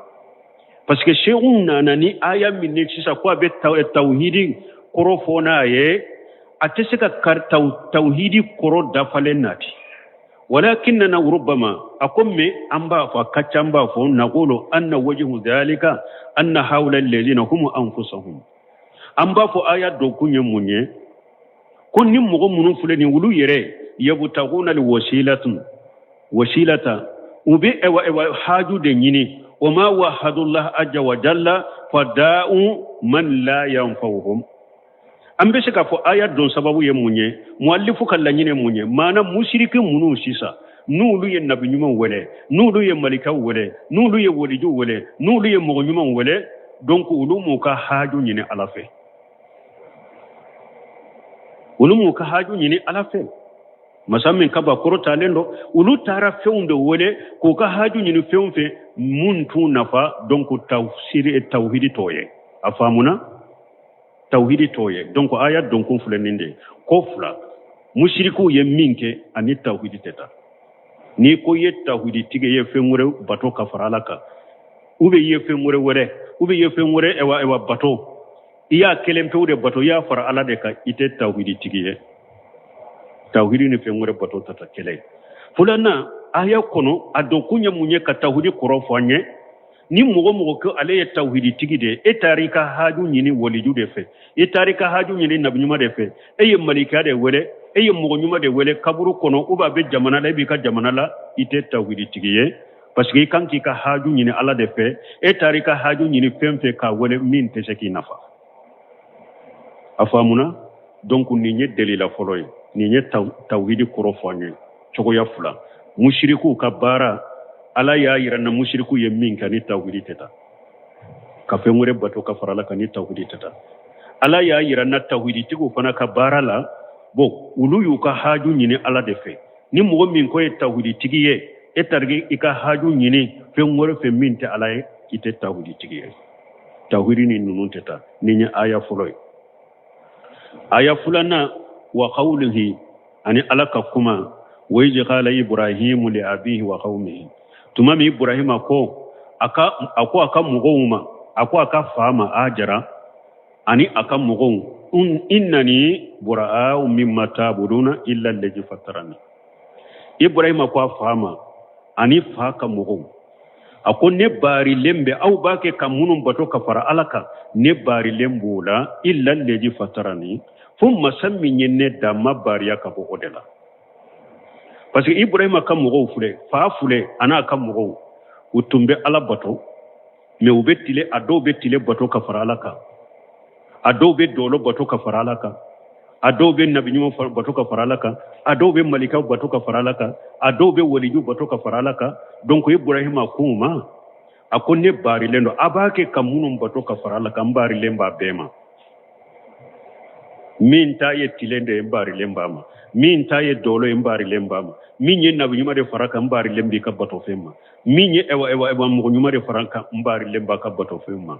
S2: Parce que sheikhu nana ni aya min ye sisan ko a bɛ tawhidi kɔrɔ fɔ n'a ye, a tɛ se ka tawhidi kɔrɔ dafalen nati. Walakinna rubbama, a ko mais an b'a fɔ, a ka ca an b'a fɔ, naqulu anna wajhu dhalika anna haula alladhina hum anfusahum. An b'a fɔ aya dɔnkun ye mun ye? Ko ni mɔgɔ minnu filɛ nin, olu yɛrɛ yabutaguna alwasilatu wasilata, u bɛ ewa haju de ɲini. Wa ma wahadullah azza wa jalla fada'u man la yanfa'uhum. An bɛ se k'a fɔ aya don sababu ye mun ye? Muallifu ka laɲini ye mun ye? Maana musiriki minnu sisan n'olu ye nabi ɲumanw wele, n'olu ye malikaw wele, n'olu ye walijuw wele, n'olu ye mɔgɔ ɲumanw wele, donc olu m'u ka haju ɲini Ala fɛ, olu m'u ka haju ɲini Ala fɛ. Masa min ka ba kɔrɔtalen don, olu taara fɛnw de wele k'u ka haju ɲini fɛnw fɛ mun t'u nafa. Donc tawsiri tawhidi t'o ye. A faamuna? Tawhidi t'o ye. Donc aya donkun filɛ nin de ye. Ko fila, musirikiw ye min kɛ ani tawhidi tɛ taa. N'i ko i ye tawhiditigi ye, fɛn wɛrɛ bato ka fara Ala kan, ou bien i ye fɛn wɛrɛ wɛrɛ, ou bien i ye fɛn wɛrɛ ewa bato, i y'a kelen pewu de bato, i y'a fara Ala de kan, i tɛ tawhiditigi ye. Tawhidi ni fɛn wɛrɛ bato tata kɛlɛ ye. Filanan, aya kɔnɔ a donkun ye mun ye? Ka tawhidi kɔrɔ fɔ an ye. Ni mɔgɔ mɔgɔ ko ale ye tawhiditigi de ye, e taara i ka haju ɲini waliju de fɛ, i taara i ka haju ɲini nabi ɲuman de fɛ, e ye malika de wele, e ye mɔgɔ ɲuman de wele kaburu kɔnɔ, ou bien a bɛ jamana la, e b'i ka jamana la, i tɛ tawhiditigi ye. Parce que i kan k'i ka haju ɲini Ala de fɛ, e taara i ka haju ɲini fɛn fɛ k'a wele min tɛ se k'i nafa. A faamuna? Donc nin ye delila fɔlɔ ye, nin ye tawhidi kɔrɔ fɔ an ye cogoya fila. Musirikuw ka baara, Ala y'a yira na musiriku ye min kɛ ni tawhidi tɛ taa, ka fɛn wɛrɛ bato ka fara Ala kan ni tawhidi tɛ taa. Ala y'a yira na tawhiditigiw fana ka baara la, bon olu y'u ka haju ɲini Ala de fɛ. Ni mɔgɔ min ko ye tawhiditigi ye, e taara i ka haju ɲini fɛn wɛrɛ fɛ min tɛ Ala ye, i tɛ tawhiditigi ye. Tawhidi ni ninnu tɛ taa. Nin ye aya fɔlɔ ye. Aya filanan, wa qawlihi, ani Ala ka kuma, wa iz qala Ibrahimu li abihi wa qawmihi. Tuma min Ibrahima ko a ka, a ko a ka mɔgɔw ma, a ko a ka fa ma Ajara ani a ka mɔgɔw, innani bura'u mimma ta'buduna illa allazi fatarani. Ibrahima ko a fa ma ani fa ka mɔgɔw, a ko ne baarilen bɛ aw b'a kɛ ka minnu bato ka fara Ala kan, ne baarilen b'o la, illa allazi fatarani, fo masa min ye ne da, ma baariya ka bɔ o de la. Parce que Ibrahima ka mɔgɔw filɛ, fa filɛ a n'a ka mɔgɔw, u tun bɛ Ala bato, mais u bɛ tile, a dɔw bɛ tile bato ka fara Ala kan, a dɔw bɛ dɔlɔ bato ka fara Ala kan, A dɔw bɛ nabi ɲuman bato ka fara Ala kan, a dɔw bɛ malikaw bato ka fara Ala kan, a dɔw bɛ waliju bato ka fara Ala kan. Donc Ibrahima ko u ma, a ko ne baarilen don, a b'a kɛ ka minnu bato ka fara Ala kan, n baarilen b'a bɛɛ ma. Min ta ye tilen de ye, n baarilen b'a ma. Min ta ye dɔlɔ ye, n baarilen b'a ma. Min ye nabi ɲuman de fara kan, n baarilen b'i ka batofɛn ma. Min ye ɛwa ɛwa ɛwa mɔgɔ ɲuman de fara kan, n baarilen b'a ka batofɛn ma.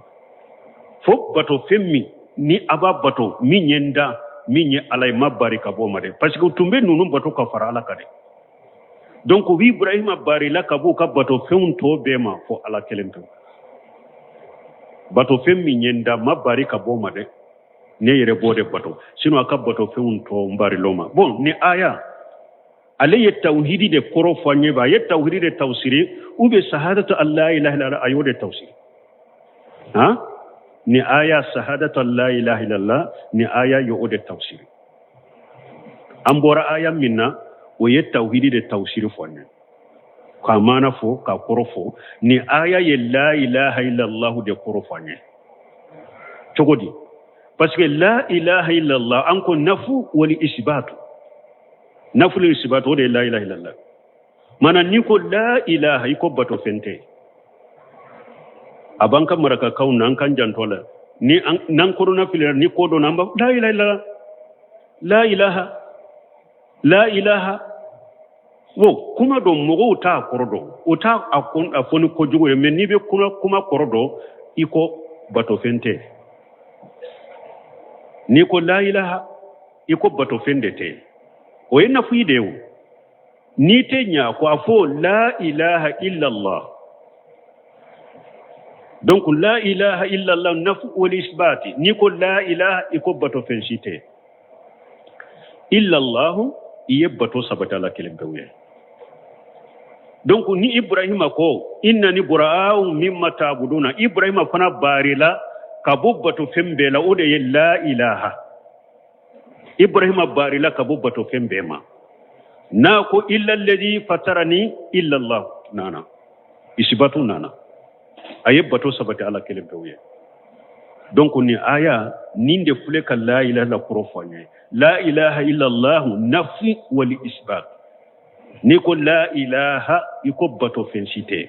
S2: Fo batofɛn min ni a b'a bato, min ye n da, min ye Ala ye, n ma bari ka bɔ o ma dɛ, parce que u tun bɛ ninnu bato ka fara Ala kan dɛ. Donc u bɛ Ibrahima barila ka b'u ka batofɛnw tɔ bɛɛ ma fo Ala kelen pewu. Batofɛn min ye n da, n ma bari ka bɔ o ma dɛ, ne yɛrɛ b'o de bato, sinon a ka batofɛnw tɔ n baril'o ma. Bon, ni aya ale ye tawhidi de kɔrɔ fɔ an ye ba, a ye tawhidi de tawsiri, ou bien sahadatu an la ilaha illallah, a y'o de tawsiri. Han, ni aya sahadatu an la ilaha illallah, ni aya ye o de tawsiri. An bɔra aya min na, o ye tawhidi de tawsiri fɔ an ye, k'a maana fɔ, k'a kɔrɔ fɔ. Ni aya ye la ilaha illallah de kɔrɔ fɔ an ye cogo di? Parce que la ilaha illallah, an ko nafu wali isbatu, nafu wali isbatu, o de ye la ilaha illallah. Mana n'i ko la ilaha, i ko bato fɛn tɛ. A b'an ka marakakanw na, an k'an janto la. Ni n'an korona filila, ni ko dɔ na, an b'a la ilaha illallah, la ilaha, la ilaha. Wo kuma dɔ mɔgɔw t'a kɔrɔ dɔn, o t'a a fɔ ni kojugu ye, mais n'i bɛ kuma kɔrɔ dɔn, i ko batofɛn tɛ. N'i ko la ilaha, i ko batofɛn de tɛ, o ye nafuyi de ye. O n'i tɛ ɲa ko a fɔ la ilaha illallah. Donc la ilaha illallah nafu wal isbati, n'i ko la ilaha, i ko batofɛn si tɛ, illallahu, i ye bato sabati Ala kelen pewu ye. Donc ni Ibrahima ko innani bura'u mimma ta'buduna, Ibrahima fana barila ka bɔ batofɛn bɛɛ la, o de ye la ilaha. Ibrahima barila ka bɔ batofɛn bɛɛ ma. N'a ko illa alladhi fatarani, illallah nana, isbatu nana, a ye bato sabati Ala kelen pewu ye. Donc ni aya nin de filɛ ka la ilaha illa kɔrɔ fɔ an ye. La ilaha illallah nafi wal isbat. N'i ko la ilaha, i ko bato fɛn si tɛ.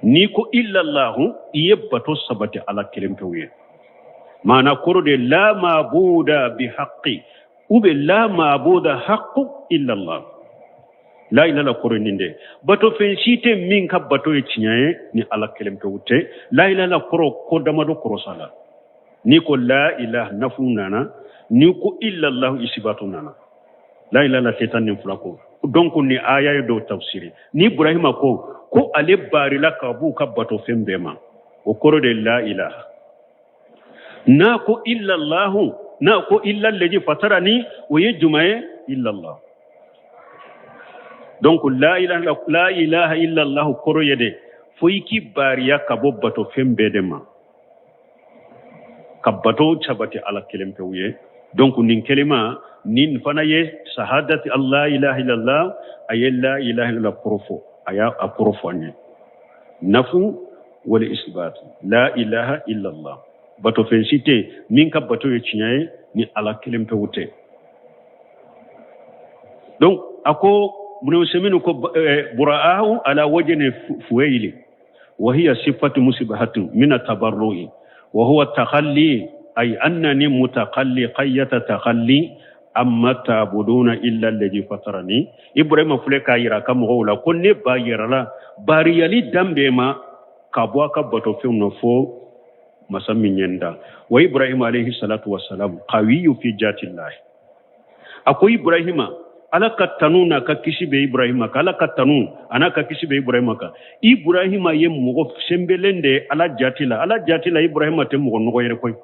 S2: N'i ko illallahu, i ye bato sabati Ala kelen pewu ye. Maana kɔrɔ de la mabuda bi haqqi, ou bien la mabuda haqqu illallah. La ilaha kɔrɔ nin de, bato fɛn si tɛ min ka bato ye tiɲɛ ye ni Ala kelen pewu tɛ. La ilaha kɔrɔ ko damadɔ kɔrɔ sa la. N'i ko la ilaha, nafu nana. N'i ko illallahu, isibatu nana. La ilaha tɛ taa nin fila kɔ. Donc ni aya ye dɔw tafsiri. Ni Ibrahima ko ale barila ka b'u ka bato fɛn bɛɛ ma, o kɔrɔ de la ilaha. N'a ko illallahu, n'a ko illa alladhi fatarani, o ye jumɛn ye? Illallah. Donc la ilaha, la ilaha illallah kɔrɔ ye de fo i k'i bariya ka bɔ bato fɛn bɛɛ de ma, ka bato sabati Ala kelen pewu ye. Donc nin kelima nin fana ye sahadati allah ilaha illallah, a ye la ilaha illallah kɔrɔ fɔ, a y'a a kɔrɔ fɔ an ye, nafu wal isbat, la ilaha illallah, bato fɛn si tɛ min ka bato ye tiɲɛ ye ni Ala kelen pewu tɛ. Donc a ko Ibn Usaymin ko bura'ahu ala wajni fuwaili, wa hiya sifatu musibahatu min at-tabarru'i, wa huwa takhalli, ay annani mutaqalli qayyata takhalli amma ta'buduna illa alladhi fatarani. Ibrahima filɛ k'a yira ka mɔgɔw la ko ne ba yɛrɛ la bariyali dan bɛɛ ma ka bɔ a ka batofɛnw na fo masa min ye n da. Wa Ibrahima alayhi salatu wassalam qawiyu fi jatillahi. A ko Ibrahima, Ala ka tanu n'a ka kisi bɛ Ibrahima kan, Ala ka tanu a n'a ka kisi bɛ Ibrahima kan. Ibrahima ye mɔgɔ senbelen de ye Ala jati la. Ala jati la, Ibrahima tɛ mɔgɔ nɔgɔ yɛrɛ koyi,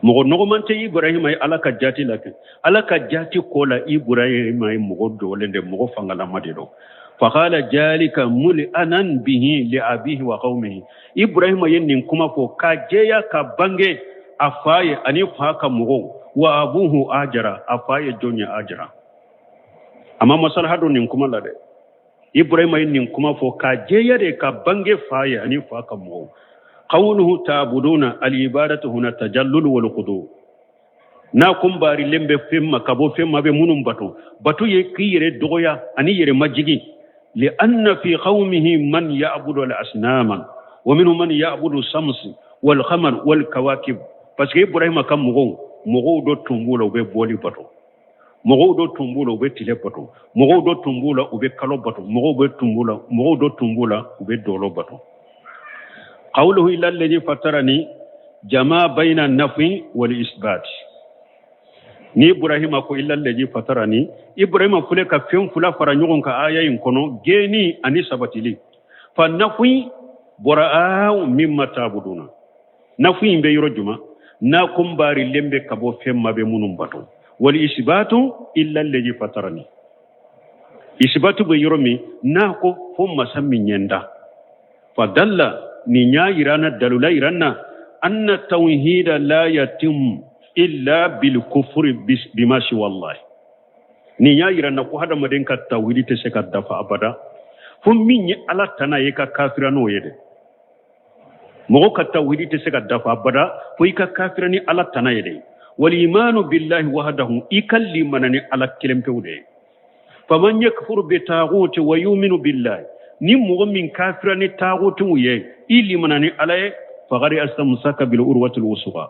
S2: mɔgɔ nɔgɔman tɛ Ibrahima ye Ala ka jati la kɛ. Ala ka jati ko la, Ibrahima ye mɔgɔ dɔgɔlen de, mɔgɔ fangalama de don. Faqala jalika mul'anan bihi li abihi wa qaumihi. Ibrahima ye nin kuma fɔ ka jɛya ka bange a fa ye ani fa ka mɔgɔw. Wa abuhu Ajara, a fa ye jɔn ye? Ajara. A ma masalaha don nin kuma la dɛ. Ibrahima ye nin kuma fɔ ka jɛya de ka bange fa ye ani fa ka mɔgɔw. Qawluhu ta'buduna al-ibadatu huna tajallul wal khudu. N'a ko n baarilen bɛ fɛn ma ka bɔ fɛn ma bɛ minnu bato, bato ye k'i yɛrɛ dɔgɔya ani yɛrɛ majigin. Li anna fi qawmihi man ya'budu al asnama wa minhum man ya'budu samsi wal qamar wal kawakib. Parce que Ibrahima ka mɔgɔw dɔ tun b'u la, u bɛ bɔli bato, mɔgɔw dɔ tun b'u la, u bɛ tile bato, mɔgɔw dɔ tun b'u la, u bɛ kalo bato, mɔgɔw bɛ tun b'u la, mɔgɔw dɔ tun b'u la, u bɛ dɔlɔ bato. Qawluhu illa alladhi fatarani jama bayna nafi wal isbat. Ni Ibrahima ko illa alladhi fatarani, Ibrahima filɛ ka fɛn fila fara ɲɔgɔn kan aya in kɔnɔ, gɛnni ani sabatili. Fa nafi bɔra mimma ta'buduna. Nafi in bɛ yɔrɔ jumɛn? N'a ko n baarilen bɛ ka bɔ fɛn ma bɛ minnu bato. Wal isbatu illa alladhi fatarani. Isbatu bɛ yɔrɔ min n'a ko fo masa min ye n da. Fa dalla, nin y'a yira an na, dalila yira an na, anna tawhida la yatim illa bil kufri bima siwa Allah. Nin y'a yira an na ko hadamaden ka tawhidi tɛ se ka dafa abada fo min ye Ala tana ye ka kafira n'o ye dɛ. Mɔgɔ ka tawhidi tɛ se ka dafa abada fo i ka kafira ni Ala tana ye dɛ. Wal imanu billahi wahdahu, i ka limana ni Ala kelen pewu de ye. Faman yakfuru bi taghuti wa yuminu billahi, ni mɔgɔ min kafira ni taghutiw ye, i limana ni Ala ye, faqad astamsaka bil urwatil wusqa,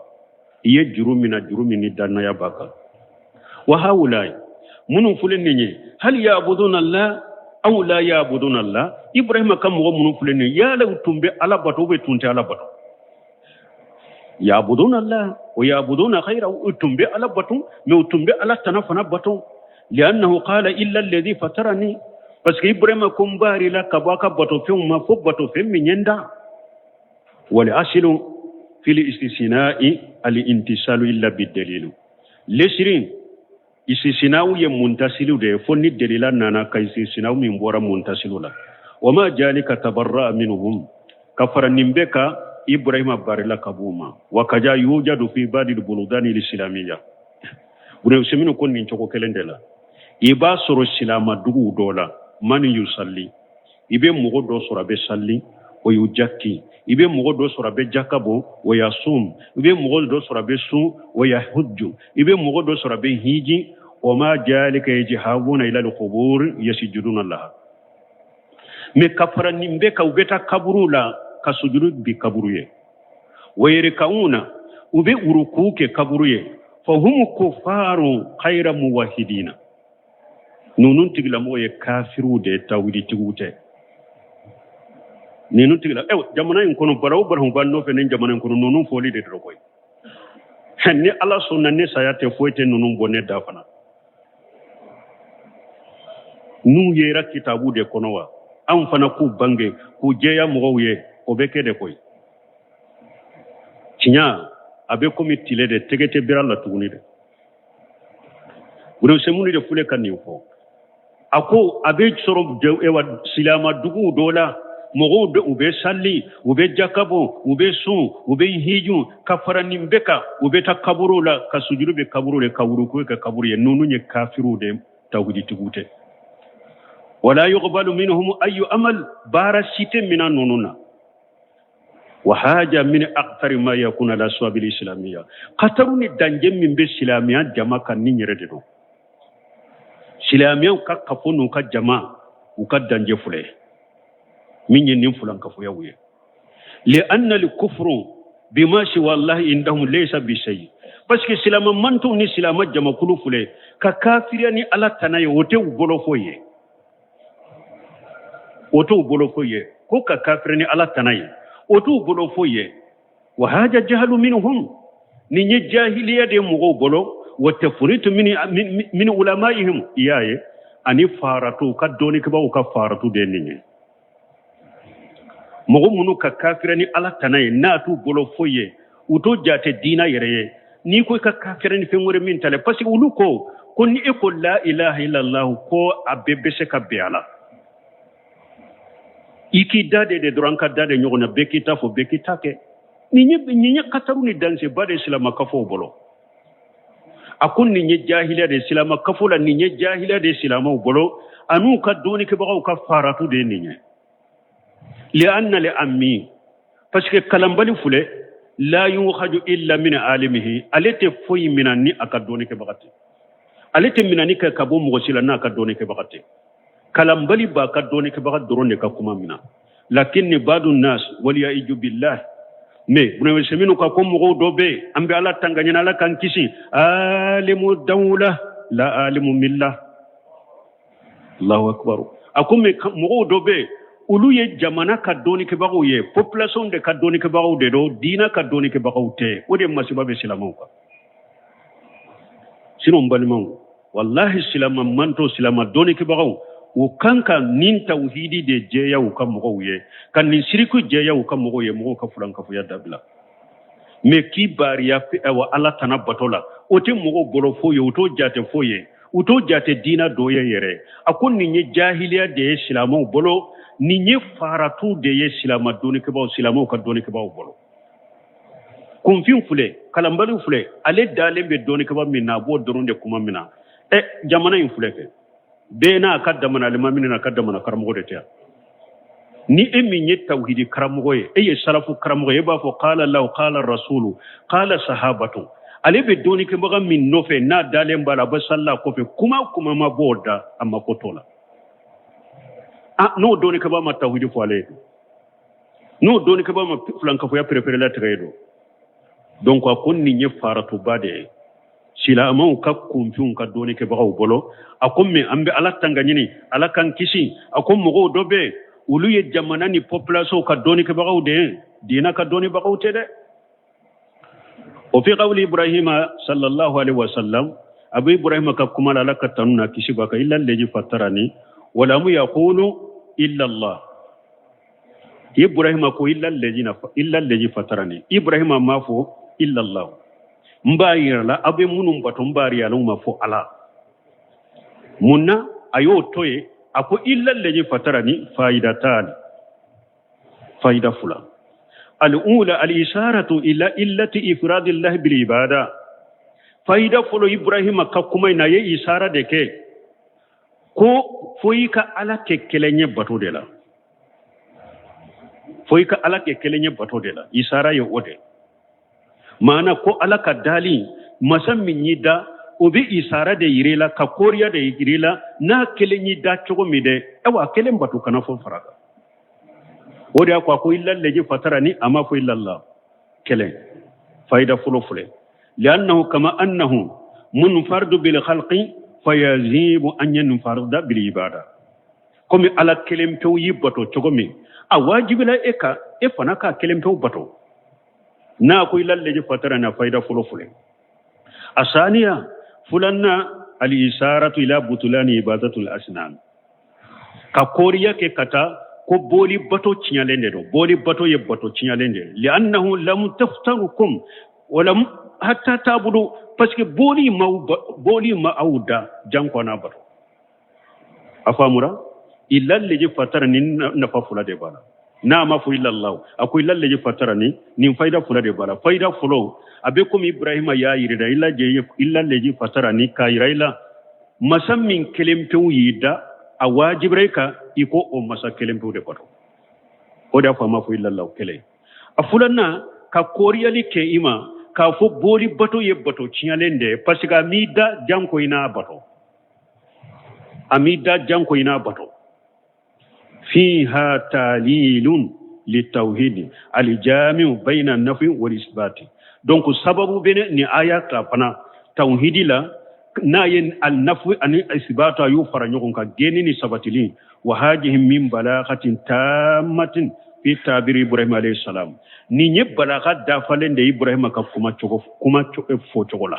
S2: i ye juru min na, juru min ni dannaya b'a kan. Wa haulai, minnu filɛ nin ye, hal ya'buduna Allah aw la ya'buduna Allah? Ibrahima ka mɔgɔ minnu filɛ nin ye, yala u tun bɛ Ala bato ou bien tun tɛ Ala bato? Ya'buduna Allah wa ya'buduna ghayra, u tun bɛ Ala bato, mais u tun bɛ Ala tana fana bato. Li'annahu qala illa alladhi fatarani, parce que Ibrahima ko n baarila ka bɔ a ka bato fɛnw ma fo bato fɛn min ye n da. Wal asilu fil istisna'i al intisalu illa bid-dalilu. Lesirin istisna'u ye muntasilu de ye, fo ni delila nana ka istisna'u min bɔra muntasilu la. Wa ma jalika tabarra'a minhum, ka fara nin bɛɛ kan Ibrahima barila ka b'u ma. Wa kaja yujadu fi badil buludani islamiyya. Ibn Usaymin ko nin cogo kelen de la, i b'a sɔrɔ silamaduguw dɔ la, man yusalli, i bɛ mɔgɔ dɔ sɔrɔ a bɛ salli, o yujaki, i bɛ mɔgɔ dɔ sɔrɔ a bɛ jaka bɔ, o yasum, i bɛ mɔgɔ dɔ sɔrɔ a bɛ sun, o yahujju, i bɛ mɔgɔ dɔ sɔrɔ a bɛ hiji. O ma jalika yajhabuna ila al-qubur yasjuduna laha. Mais ka fara nin bɛɛ kan, u bɛ taa kaburu la ka sujuru bi kaburu ye. Wa yarkauna, u bɛ uruku kɛ kaburu ye. Fahum kufaru khayra muwahidina. Ninnu tigilamɔgɔ ye kafiriw de ye, tawhiditigiw tɛ. Ninnu tigila, jamana in kɔnɔ, baraw baraw b'an nɔfɛ nin jamana in kɔnɔ, ninnu fɔli de dɔrɔn koyi. Ni Ala sɔnna, ne saya tɛ foyi tɛ ninnu bɔ ne da fana. N'u yera kitabu de kɔnɔ wa, anw fana k'u bange k'u jɛya mɔgɔw ye, o bɛ kɛ de koyi. Tiɲɛ a bɛ komi tile de, tɛgɛ tɛ bira la tuguni dɛ. Ibn Usaymin de filɛ ka nin fɔ. A ko a bɛ sɔrɔ ewa silamaduguw dɔ la, mɔgɔw bɛ, u bɛ sali, u bɛ jaka bɔ, u bɛ sun, u bɛ hiju, ka fara nin bɛɛ kan, u bɛ taa kaburu la ka sujuru bɛ kaburu de, ka wuruku kɛ kaburu ye. Ninnu ye kafiriw de, tawhiditigiw tɛ. Wala yuqbalu minhum ayu amal, baara si tɛ mina ninnu na. Wa haja min akthari ma yakuna la suwabil islamiyya. Kataru ni danje min bɛ silamɛya jama kan ni yɛrɛ de don. Silamɛyaw ka kafo n'u ka jama, u ka danje filɛ min ye nin fulankafoyaw ye. Li anna al kufru bima siwa Allah indahum laysa bi shay. Parce que silamɛ mantow ni silamɛ jamakulu filɛ ka kafiriya ni Ala tana ye, o tɛ u bolo foyi ye. O t'u bolo foyi ye. Ko ka kafiri ni Ala tana ye, o t'u bolo foyi ye. Wa haja jahalu minhum, nin ye jahiliya de mɔgɔw bolo. Wa tafritu min ulamaihim, i y'a ye, ani faratu ka dɔnnikɛbaaw ka faratu de ye nin ye. Mɔgɔ minnu ka kafiri ni Ala tana ye, n'a t'u bolo foyi ye, u t'o jate diina yɛrɛ ye. N'i ko i ka kafiri ni fɛn wɛrɛ min ta la, parce que olu ko ni e ko la ilaha illallah, ko a bɛɛ bɛ se ka bɛn a la. I k'i da de dɔrɔn, ka da de ɲɔgɔn na, bɛɛ k'i ta fɔ, bɛɛ k'i ta kɛ. Nin ye kataru ni danseba de silama kafow bolo. A ko nin ye jahiliya de silama kafo la, nin ye jahiliya de silamaw bolo, an'u ka dɔnnikɛbagaw ka faratu de ye nin ye. Li'anna li ammi, parce que kalanbali filɛ, La yukhaju illa min alimihi, ale tɛ foyi mina ni a ka dɔnnikɛbaga tɛ. Ale tɛ minani kɛ ka bɔ mɔgɔ si la n'a ka dɔnnikɛbaga tɛ. Kalanbali b'a ka dɔnnikɛbaga dɔrɔn de ka kuma mina. Lakinni badu nas waliyaiju billah, mais Ibn Usaymin ka ko mɔgɔw dɔ bɛ yen, an bɛ Ala tanga ɲini, Ala k'an kisi, alimu dawula la alimu milla. Allahu akbar. A ko mais mɔgɔw dɔ bɛ yen, olu ye jamana ka dɔnnikɛbagaw ye, population de ka dɔnnikɛbagaw de don, diina ka dɔnnikɛbagaw tɛ. O de masiba bɛ silamɛw kan. Sinon n balimaw, wallahi silama manto, silama dɔnnikɛbagaw, u kan ka nin tawhidi de jɛya u ka mɔgɔw ye, ka nin siriku jɛya u ka mɔgɔw ye, mɔgɔw ka fulankafoya dabila. Mais k'i baariya awa Ala tana bato la, o tɛ mɔgɔw bolo foyi ye, u t'o jate foyi ye, u t'o jate diina dɔ ye yɛrɛ. A ko nin ye jahiliya de ye silamɛw bolo, nin ye faratu de ye silama dɔnnikɛbaaw, silamɛw ka dɔnnikɛbaaw bolo. Kunfin filɛ, kalanbaliw filɛ, ale dalen bɛ dɔnnikɛbaa min na, a b'o dɔrɔn de kuma min na. Jamana in filɛ kɛ, bɛɛ n'a ka damana alimami n'a ka damana karamɔgɔ de tɛ yan. Ni e min ye tawhidi karamɔgɔ ye, e ye salafu karamɔgɔ ye, e b'a fɔ qala Allahu qala rasulu qala sahabatu. Ale bɛ dɔnnikɛbaga min nɔfɛ, n'a dalen b'a la, a bɛ salila kɔfɛ, kuma o kuma ma b'o da, a mako t'o la. N'o dɔnnikɛbaga ma tawhidi fɔ ale ye, n'o dɔnnikɛbaga ma filankafoya pereperelatigɛ ye don. Donc a ko nin ye faratuba de ye silamɛw ka kunfinw ka dɔnnikɛbagaw bolo. A ko mais an bɛ Ala tanga ɲini, Ala k'an kisi. A ko mɔgɔw dɔ bɛ yen, olu ye jamana ni population ka dɔnnikɛbagaw de ye, diina ka dɔnnibagaw tɛ dɛ. O fi qawli Ibrahima sallallahu alaihi wasallam, abu Ibrahima ka kuma la, Ala ka tanu na kisi b'a kan, illa allazi fatarani walamu yaqulu illa Allah. Ibrahima ko illa allazi fatarani. Ibrahima m'a fɔ illa Allah. N b'a yira la, aw bɛ minnu bato, n b'a yira la, ma fɔ Ala. Mun na a y'o to yen? A ko illa allazi fatarani faidatan, faida fila. Al-ula al-isharatu ila illati ifradillahi bil ibada. Faida fɔlɔ, Ibrahima ka kuma in na, a ye isara de kɛ ko fo i ka Ala kɛ kelen ye bato de la, fo i ka Ala kɛ kelen ye bato de la. Isara ye o de maana ko Ala ka dali, masa min y'i da, o bɛ isara de yir'i la, ka koriya de yir'i la, n'a kelen y'i da cogo min dɛ, awa a kelen bato, kana fɔ fara kan. O de y'a ko a ko illa allazi fatarani, a ma fɔ illa Allah. Kelen fayida fɔlɔ filɛ, li'annahu kama annahu munfardu bil khalqi fayazibu an yanfarda bil ibada. Komi Ala kelen pewu y'i bato cogo min, a wajibila e ka e fana k'a kelen pewu bato. N'a ko illa allazi fatarani, a fayida fɔlɔ filɛ. Asaniya fulanna al isaratu ila butulani ibadatul asnam, ka koriya kɛ ka taa ko boli bato tiɲalen de don, boli bato ye bato tiɲalen de ye. Li'annahu lam taftarukum walam hatta tabudu, parce que boli ma aw da janko n'a bato. A faamura illa allazi fatarani nafa fila de b'a la. N'a ma fɔ illa Allah, a ko illa allazi fatarani, nin fayida fila de b'a la. Fayida fɔlɔ, a bɛ komi Ibrahima y'a yira illa allazi fatarani, k'a yira i la masa min kelen pewu y'i da, a wajibira i kan i ko o masa kelen pewu de bato. O de y'a fɔ a ma fɔ illa Allah kelen. A filanan, ka koriyali kɛ i ma k'a fɔ boli bato ye bato tiɲalen de ye, parce que a m'i da janko i n'a bato, a m'i da janko i n'a bato. Fiha talilun litawhidi aljamiu bayna nafi wal isbati. Donc sababu bɛ ni aya ta fana tawhidi la, n'a ye al-nafi ani isbatu a y'u fara ɲɔgɔn kan, gɛnni ni sabatili. Wa hajihi min balagatin tammatin fi tabiri Ibrahim alayhi salam. Nin ye balaga dafalen de Ibrahima ka kuma fɔ cogo la.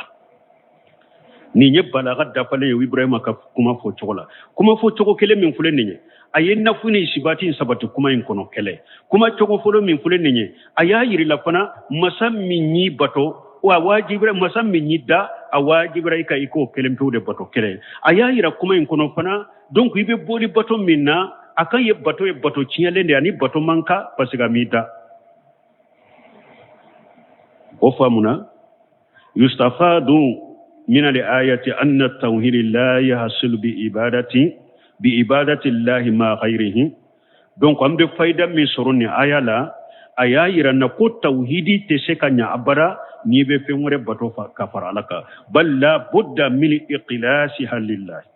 S2: Nin ye balaga dafalen ye Ibrahima ka kuma fɔ cogo la. Kuma fɔ cogo kelen min filɛ nin ye, a ye nafu ni isibati sabati kuma in kɔnɔ kɛlɛ. Kuma cogo fɔlɔ min filɛ nin ye, a y'a yir'i la fana masa min y'i bato, wa wajibira masa min y'i da, a wajibira i ka i k'o kelen pewu de bato kɛlɛ. A y'a yira kuma in kɔnɔ fana, donc i bɛ boli bato min na, a kan ye bato ye bato tiɲɛlen de ye, ani bato man kan parce que a m'i da. O faamuna. Yustafadu min al-ayati anna at-tawhid la yahsul bi ibadati llahi ma ghayrihi. Donc an bɛ fayida min sɔrɔ nin aya la, A y'a yira n na ko tawhidi tɛ se ka ɲa abada n'i bɛ fɛn wɛrɛ bato ka fara Ala kan. Bal la budda min iqlasiha lillahi,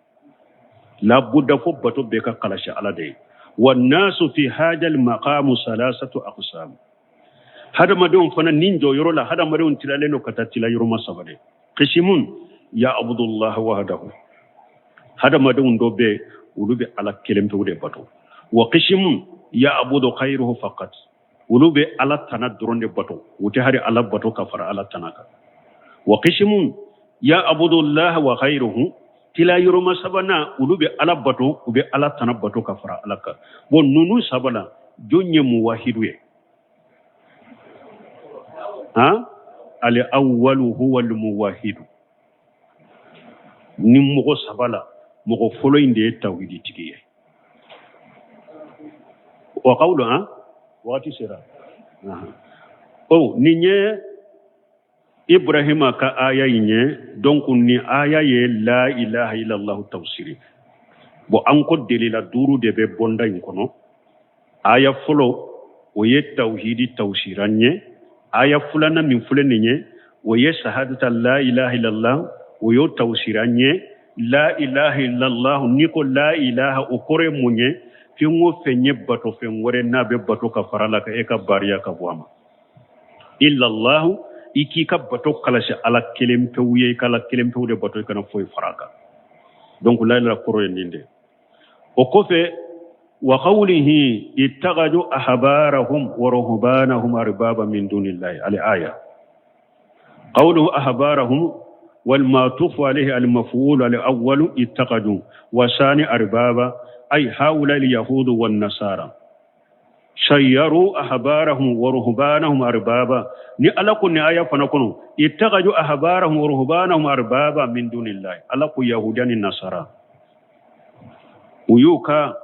S2: la budda fo bato bɛɛ ka kalasi Ala de ye. Wa nasu fi hadal maqamu salasatu aqsam, hadamadenw fana nin jɔyɔrɔ la, hadamadenw tilalen don ka taa tila yɔrɔma saba de. Qisimun ya abudullah wahdahu, hadamadenw dɔ bɛ olu bɛ Ala kelen pewu de bato. Wa qisimun ya abudu khayruhu faqat, olu bɛ Ala tana dɔrɔn de bato, u tɛ hari Ala bato ka fara Ala tana kan. Wa qisimun ya abudullah wa khayruhu, tila yɔrɔma sabanan olu bɛ Ala bato, u bɛ Ala tana bato ka fara Ala kan. Bon, ninnu saba la, jɔn ye muwahidu ye? Han, al awwalu huwa al muwahidu. Ni mɔgɔ saba la, mɔgɔ fɔlɔ in de ye tawhiditigi ye. Wa qawlu, han, wagati sera. Oh, nin ye Ibrahima ka aya in ye. Donc ni aya ye la ilaha illallah tafsiri. Bon, an ko delila duuru de bɛ bonda in kɔnɔ. Aya fɔlɔ, o ye tawhidi tawsiran ye. Aya filanan min filɛ nin ye, o ye sahadata la ilaha illallah, o y'o tawsiran ye. La ilaha illallah, n'i ko la ilaha, o kɔrɔ ye mun ye? Fɛn o fɛn ye bato fɛn wɛrɛ n'a bɛ bato ka fara la ka e ka baariya ka bɔ a ma. Illallahu, i k'i ka bato kalasi Ala kelen pewu ye, i ka Ala kelen pewu de bato, i kana foyi fara a kan. Donc la ilaha kɔrɔ ye nin de. O kɔfɛ, wa qawlihi ittakhadhu ahbarahum wa ruhbanahum arbaba min dunillahi, al aya. Qawluhu ahbarahum wal ma'tufu alayhi al maf'ul al awwal ittakhadhu wa sani arbaba, ay haula al yahud wan nasara sayyaru ahbarahum wa ruhbanahum arbaba. Ni Ala ko ni aya fana kɔnɔ, ittakhadhu ahbarahum wa ruhbanahum arbaba min dunillahi, Ala ko yahudiya ni nasara, u y'u ka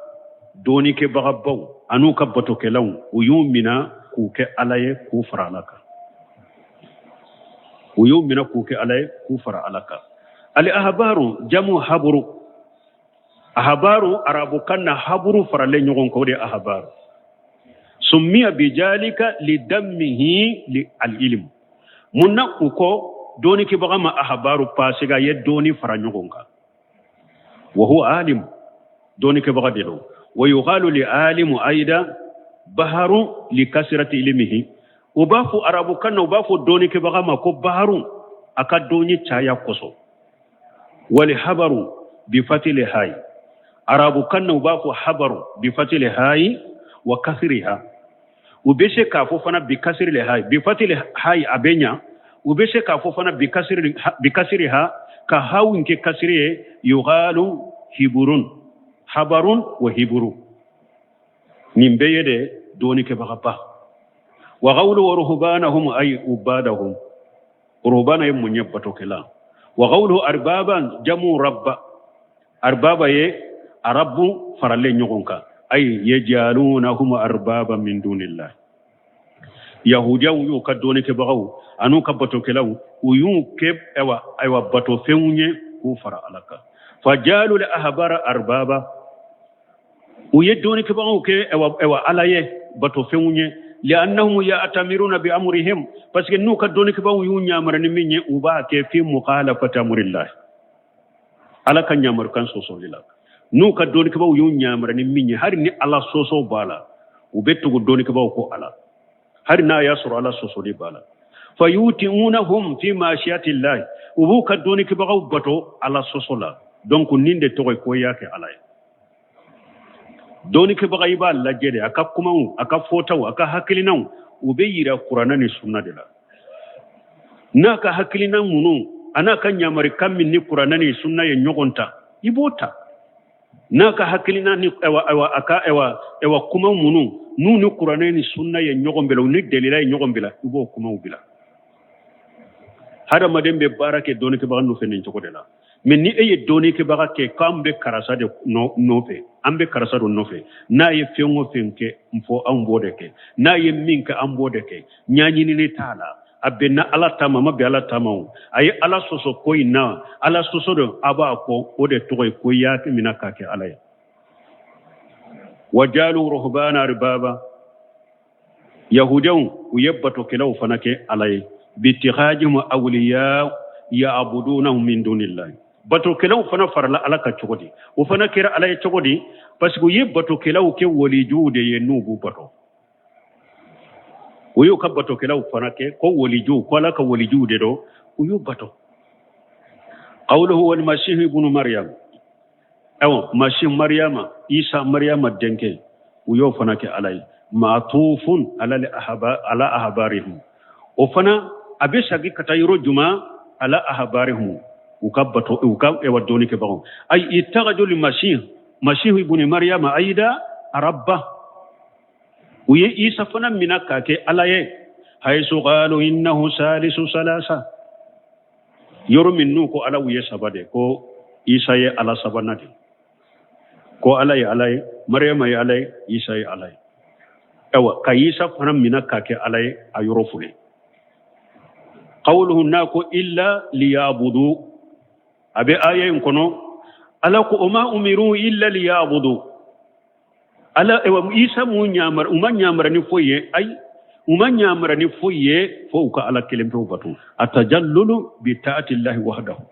S2: dɔɔnikɛbagabaw an'u ka batokɛlaw, u y'u mina k'u kɛ Ala ye k'u fara Ala kan. U y'u mina k'u kɛ Ala ye k'u fara Ala kan. Al ahbaru jamu haburu. Ahbaru, arabukan na, haburu faralen ɲɔgɔn kan, o de ye ahbaru. Summiya bijalika lidammihi li al ilm. Mun na u ko dɔɔnikɛbaga ma ahbaru? Parce que a ye dɔɔni fara ɲɔgɔn kan. Wa huwa alim, dɔɔnikɛbaga de don. Wa yuqalu li alimu aida baharu li kasirati ilmihi. U b'a fɔ arabukan na, u b'a fɔ dɔɔnikɛbaga ma ko baharu, a ka dɔɔni caya kosɔn. Wali habaru bi fatili hayi, arabukan na u b'a fɔ habaru bi fatili hayi wa kasiriha. U bɛ se k'a fɔ fana bi kasiri hayi, bi fatili hayi, a bɛ ɲa. U bɛ se k'a fɔ fana bi kasiriha, ka hawu kɛ kasiri ye. Yuqalu hiburun, habarun wa hiburu, nin bɛɛ ye de dɔɔnikɛbagaba. Wa qawlu wa ruhbanahum ay ubadahum. Ruhbana ye mun ye? Batokɛla. Wa qawlu arbaban jamu rabba. Arbaba ye arabu faralen ɲɔgɔn kan. Ay yajalunahum arbaba min dunillah. Yahudiyaw y'u ka dɔɔnikɛbagaw an'u ka batokɛlaw, u y'u kɛ ayiwa batofɛnw ye k'u fara Ala kan. Fajalu al ahbara arbaba, u ye dɔɔnikɛbagaw kɛ ayiwa Ala ye, batofɛnw ye. Li'annahum ya'tamiruna bi amrihim, parce que n'u ka dɔɔnikɛbagaw y'u ɲamara ni min ye, u b'a kɛ. Fi mukhalafati amrillah, Ala ka ɲamarukan sɔsɔli la. N'u ka dɔɔnikɛbagaw y'u ɲamara ni min ye, hali ni Ala sɔsɔ b'a la, u bɛ tugu dɔɔnikɛbagaw ko Ala, hali n'a y'a sɔrɔ Ala sɔsɔli b'a la. Fa yuti'unahum fi ma'siyatillahi, u b'u ka dɔɔnikɛbagaw bato Ala sɔsɔ la. Donc nin de tɔgɔ ye ko i y'a kɛ Ala ye. Dɔɔnikɛbaga, i b'a lajɛ de, a ka kumaw, a ka fɔtaw, a ka hakilinaw, u bɛ yira kuranɛ ni sunna de la. N'a ka hakilina minnu a n'a ka ɲamarikan min ni kuranɛ ni sunna ye ɲɔgɔn ta, i b'o ta. N'a ka hakilina ni ayiwa a ka ayiwa kuma minnu n'u ni kuranɛ ni sunna ye ɲɔgɔn bila, u ni delila ye ɲɔgɔn bila, i b'o kumaw bila. Hadamaden bɛ baara kɛ dɔɔnikɛbaga nɔfɛ nin cogo de la. Mais ni e ye dɔɔnikɛbaga kɛ k'an bɛ karisa de nɔfɛ, an bɛ karisa de nɔfɛ, n'a ye fɛn o fɛn kɛ n fɔ, anw b'o de kɛ, n'a ye min kɛ, an b'o de kɛ, ɲɛɲinini t'a la, a bɛnna Ala ta ma, a ma bɛn Ala ta ma, o a ye Ala sɔsɔ ko in na, Ala sɔsɔ don, a b'a kɔ, o de tɔgɔ ye ko i y'a minɛ k'a kɛ Ala ye. Wajalu ruhbana arbaba. Yahudiyaw u ye batokɛlaw fana kɛ ala ye, bitihajihim awliya ya'budunahum min dunillahi. Batokɛlaw fana farala ala kan cogo di? O fana kɛra ala ye cogo di? Parce que u ye batokɛlaw kɛ walijuw de ye n'u b'u bato. U y'u ka batokɛlaw fana kɛ ko walijuw, ko ala ka walijuw de don, u y'u bato. Qawluhu wal masihu ibnu maryam, awa masih maryama, isa maryama denkɛ, u y'o fana kɛ ala ye. Ma'tufun ala ala ahbarihim, o fana a bɛ sagi ka taa yɔrɔ juma? Ala ahbarihim, u ka bato, u ka ewa dɔnni kɛbagaw. Ay ittakhadhu li masih, masih ibnu maryama aida rabba, u ye isa fana mina k'a kɛ ala ye. Haisu qalu innahu salisu salasa, yɔrɔ min n'u ko ala u ye saba de, ko isa ye ala sabanan de, ko ala ye ala ye, mariyama ye ala ye, isa ye ala ye. Awa ka isa fana mina k'a kɛ ala ye a yɔrɔ fure. Qawluhu, n'a ko illa liyabudu, a bɛ aya in kɔnɔ, ala ko o ma umiru illa liyabudu. Ala ewa isa mu ɲamara, u ma ɲamara ni foyi ye, ayi, u ma ɲamara ni foyi ye fo u ka ala kelen pewu bato. Atajallulu bi taati llahi wahdahu.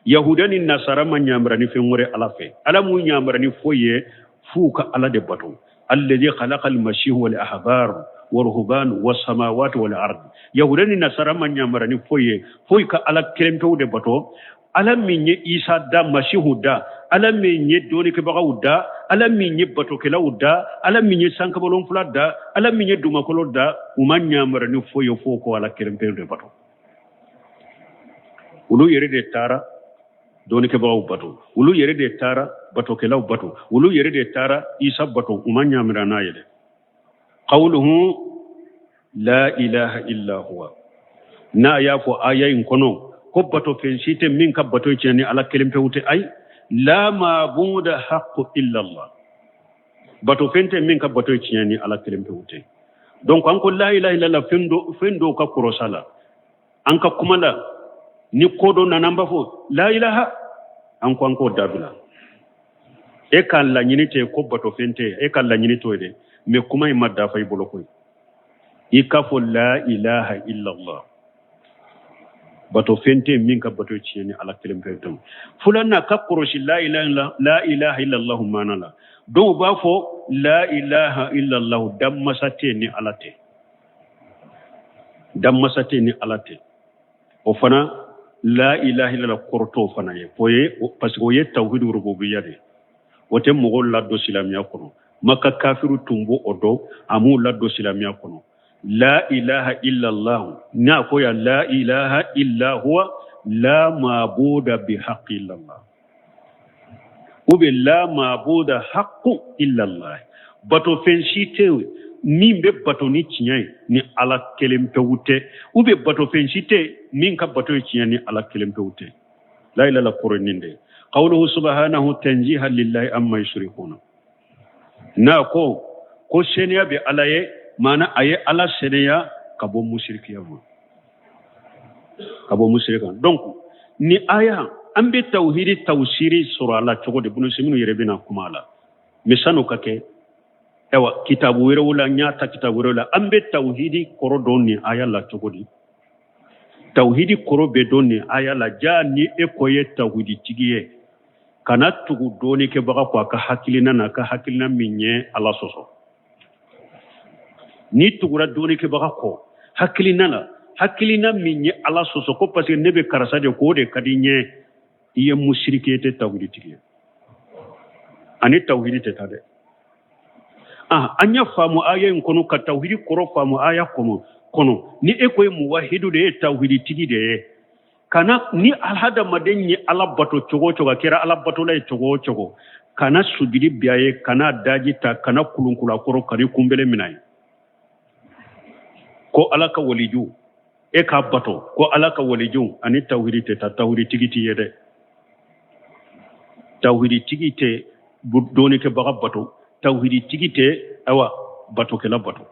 S2: Yahuda ni nasara ma ɲamara ni fɛn wɛrɛ ala fɛ, ala mu ɲamara ni foyi ye f'u ka ala de bato. Alladhi khalaqa almasih wal ahbar waruhban wasamawati wal ard. Yahuda ni nasara ma ɲamara ni foyi ye foyi ka ala kelen pewu de bato. Ala min ye isa da, masihu da, ala min ye dɔnnikɛbagaw da, ala min ye batokɛlaw da, ala min ye sankabolonfila da, ala min ye dumakolo da, u ma ɲamara ni foyi ye fo ko ala kelen pewu de bato. Olu yɛrɛ de taara dɔnnikɛbagaw bato, olu yɛrɛ de taara batokɛlaw bato, olu yɛrɛ de taara isa bato, u ma ɲamara n'a ye dɛ. Qawluhu la ilaha illa huwa, n'a y'a fɔ aya in kɔnɔ ko bato fɛn si tɛ min ka bato tiɲɛ ni ala kelen pewu tɛ, ayi la mabuda haqqu illa Allah, bato fɛn tɛ min ka bato tiɲɛ ni ala kelen pewu tɛ. Donc an ko la ilaha illallah, fɛn dɔw ka kɔrɔsa la an ka kuma la, ni ko dɔ nana an b'a fɔ la ilaha, an ko an k'o dabila. E ka laɲini tɛ ko bato fɛn tɛ, e ka laɲini t'o ye dɛ, mais kuma in ma dafa i bolo koyi. I k'a fɔ la ilaha illallah, bato fɛn tɛ min ka bato tiɲɛ ni ala kelen pewu tɛ. Filanan ka kɔlɔsi la ilaha illallah maana la. Dɔw b'a fɔ la ilaha illallah, danmasa tɛ ni ala tɛ, danmasa tɛ ni ala tɛ. O fana la ilaha illallah kɔrɔ t'o fana ye, o ye parce que o ye tawhid rububiyya de ye, o tɛ mɔgɔw ladon silamɛya kɔnɔ. Maka kafiru tun b'o dɔn, a m'u ladon silamɛya kɔnɔ. La ilaha illallah, n'a ko ya la ilaha illa huwa la mabuda bi haqqi illallah, ou bien la mabuda haqqu illallah, bato fɛn si tɛ min bɛ bato ni tiɲɛ ye ni ala kelen pewu tɛ, ou bien bato fɛn si tɛ min ka bato ye tiɲɛ ni ala kelen pewu tɛ. La ilaha kɔrɔ nin de. Qawluhu subhanahu tanzihan lillahi amma yushrikuna, n'a ko ko seniya bɛ ala ye, maana a ye ala seniya ka bɔ musirikiya ma, ka bɔ musirika. Donc ni aya an bɛ tawhidi tawsiri sɔrɔ a la cogo di? Bunu minnu yɛrɛ bɛna kuma a la, mais san'o ka kɛ, ayiwa kitabu wɛrɛw la, n y'a ta kitabu wɛrɛw la, an bɛ tawhidi kɔrɔ dɔn nin aya la cogo di? Tawhidi kɔrɔ bɛ dɔn nin aya la ja ni e ko ye tawhidi tigi ye, kana tugu dɔnnikɛbaga kɔ a ka hakilina na, a ka hakilina min ye ala sɔsɔ. N'i tugura dɔnnikɛbaga kɔ hakilina la, hakilina min ye ala sɔsɔ, ko parce que ne bɛ karisa de ko o de ka di n ye, i ye musiriki ye, tɛ tawhidi tigi ye, ani tawhidi tɛ taa dɛ. An y'a faamu aya in kɔnɔ, ka tawhidi kɔrɔ faamu aya kɔnɔ, ni e ko ye muwahidu de ye, tawhidi tigi de ye, kana ni hadamaden ye ala bato cogo o cogo, a kɛra ala batola ye cogo o cogo, kana sujudi bi a ye, kana daji ta, kana kulunkula kɔrɔ, kana kunbele minɛ ye ko ala ka waliju, e k'a bato ko ala ka waliju, ani tawhidi tɛ taa. Tawhidi tigi t'i ye dɛ, tawhidi tigi tɛ dɔnnikɛbaga bato, tawhidi tigi tɛ ayiwa batokɛla bato.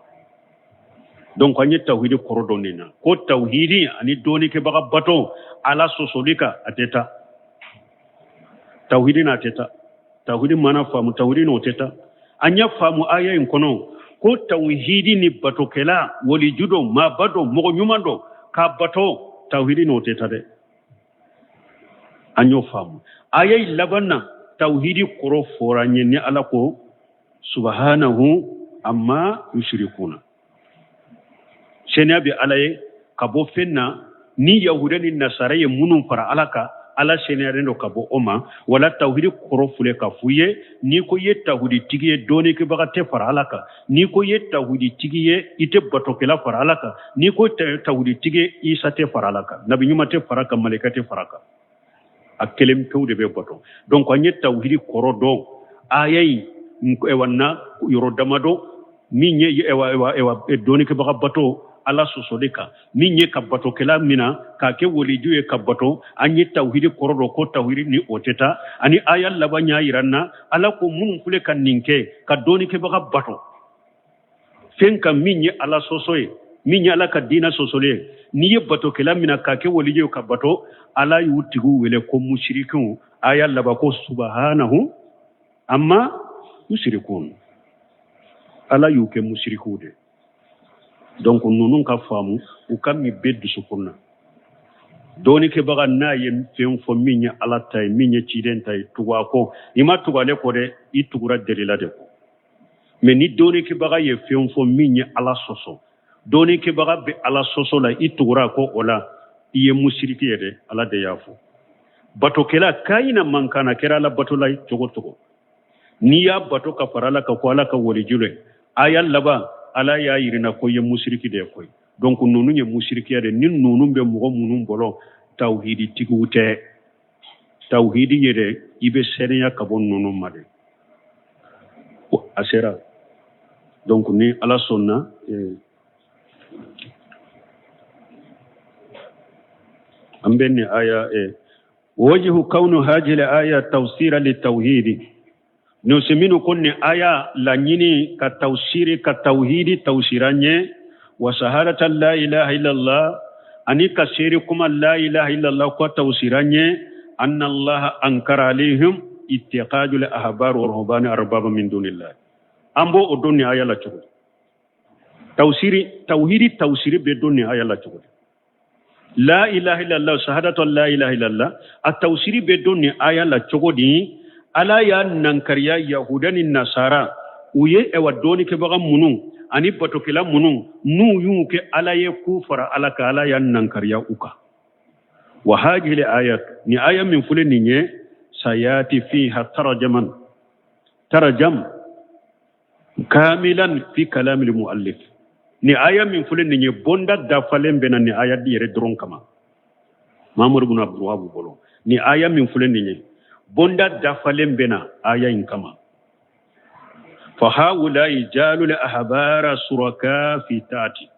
S2: Donc an ye tawhidi kɔrɔ dɔn nin na, ko tawhidi ani dɔnnikɛbaga bato ala sɔsɔli kan a tɛ taa, tawhidi n'a tɛ taa, tawhidi mana faamu tawhidi n'o tɛ taa. An y'a faamu aya in kɔnɔ Ko tawhidi ni batokɛla, waliju dɔ, maaba dɔ, mɔgɔ ɲuman dɔ k'a bato, tawhidi n'o tɛ taa dɛ. An y'o faamu. Aya in laban na, tawhidi kɔrɔ fɔra an ye ni Ala ko subhanahu amma yushrikuna, seniya bɛ Ala ye ka bɔ fɛn na ni yahuda ni nasara ye minnu fara Ala kan. Ala seniyalen don ka bɔ o ma. Wala tawhidi kɔrɔ filɛ ka f'u ye. N'i ko i ye tawhidi tigi ye, dɔnnikɛbaga tɛ fara Ala kan. N'i ko i ye tawhidi tigi ye, i tɛ batokɛla fara Ala kan. N'i ko tawhidi tigi ye, Isa tɛ fara Ala kan, nabi ɲuman tɛ fara kan, malika tɛ fara kan, a kelen pewu de bɛ bato. Donc an ye tawhidi kɔrɔ dɔn aya in ewa na yɔrɔ damadɔ min ye ewa ewa ewa dɔnnikɛbaga bato Ala sɔsɔli kan, min ye ka batokɛla mina k'a kɛ waliju ye ka bato. An ye tawhidi kɔrɔ dɔn ko tawhidi ni o tɛ taa. Ani aya laban y'a yira n na, Ala ko minnu filɛ ka nin kɛ, ka dɔnnikɛbaga bato fɛn kan min ye Ala sɔsɔ ye, min ye Ala ka diina sɔsɔli ye, n'i ye batokɛla mina k'a kɛ waliju ye ka bato, Ala y'u tigiw wele ko musirikiw. Aya laban ko subhanahu amma yusirikun, Ala y'u kɛ musirikiw de. Donc ninnu ka faamu, u ka min bɛ dusukun na, dɔɔnikɛbaga n'a ye fɛn fɔ min ye Ala ta ye, min ye ciden ta ye, tugu a kɔ. I ma tugu ale kɔ dɛ, i tugura delila de kɔ. Mais ni dɔɔnikɛbaga ye fɛn fɔ min ye Ala sɔsɔ, dɔɔnikɛbaga bɛ Ala sɔsɔ la, i tugura a kɔ o la, i ye musiriki ye dɛ. Ala de y'a fɔ. Batokɛla kayina man kan a kɛra Ala batola ye cogo cogo, n'i y'a bato ka fara Ala kan ko Ala ka waliju le, aya laban Ala y'a yirina ko i ye musiriki de ye koyi. Donc ninnu ye musirikiya de. Ni ninnu bɛ mɔgɔ minnu bolo, tawhidi tigiw tɛ. Tawhidi yɛrɛ, i bɛ saniya ka bɔ ninnu ma de. A sera. Donc ni Ala sɔnna, an bɛ nin aya wajihu kawnu hajil aya tawsira li tawhidi nusiminu ko nin aya laɲini ka tawsiri ka tawhidi tawsira ɲɛ wa sahadata la ilaha illallah ani ka seere kuma la ilaha illallah ko tawsira ɲɛ anna allaha ankara alayhim ittiqadul ahbar wa ruhbani arbaba min dunillah. An b'o o don nin aya la cogo di? Tawsiri tawhidi tawsiri bɛ don nin aya la cogo di? La ilaha illallah, shahadatu la ilaha illallah, a tawsiri bɛ don nin aya la cogo di? Ala y'a nankariya yahuda ni nasara u ye ɛwa dɔɔnikɛbaga minnu ani batokɛla minnu n'u y'u kɛ Ala ye k'u fara Ala kan, Ala y'a nankariya u kan. Wa hajili ayat, ni aya min filɛ nin ye, sayati fiha tarajaman tarajam kamilan fi kalamil muallif. Ni aya min filɛ nin ye, bonda dafalen bɛ na ni aya yɛrɛ dɔrɔn kama Mamadu ibn Abdul Wahab bolo. Ni aya min filɛ nin ye, bonda dafalen bɛ na aya in kama. Fa haulai jalul ahbara suraka fi taati,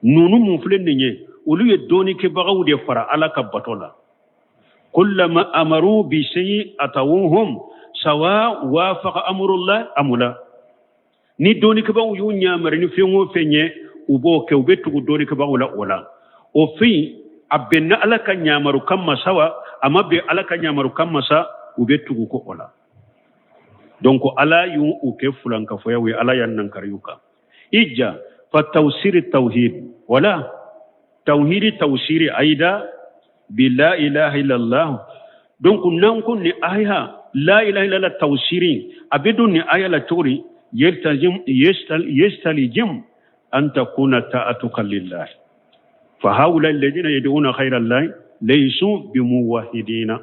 S2: ninnu mun filɛ nin ye, olu ye dɔɔnikɛbagaw de fara Ala ka bato la. Kullama amaru bi shay'in atawuhum sawa wafaqa amrullah amula. Ni dɔɔnikɛbagaw y'u ɲamari ni fɛn o fɛn ye, u b'o kɛ, u bɛ tugu dɔɔnikɛbagaw la o la. O fɛn a bɛnna Ala ka ɲamaru kan ma sa wa a ma bɛn Ala ka ɲamaru kan ma sa, u bɛ tugu ko o la. Donc Ala y'u u kɛ fulankafoyaw ye, Ala y'a nankari u kan. Ija fa tawsiri tawhid wala tawhidi tawsiri aida bi la ilaha illallah. Donc n'an ko ni aya la ilaha illallah tawsiri a bɛ don ni aya la cogo di? Yestalijim an takuna ta'atuka lillah fa haula alladhina yad'una khayra allahi laysu bimuwahidina.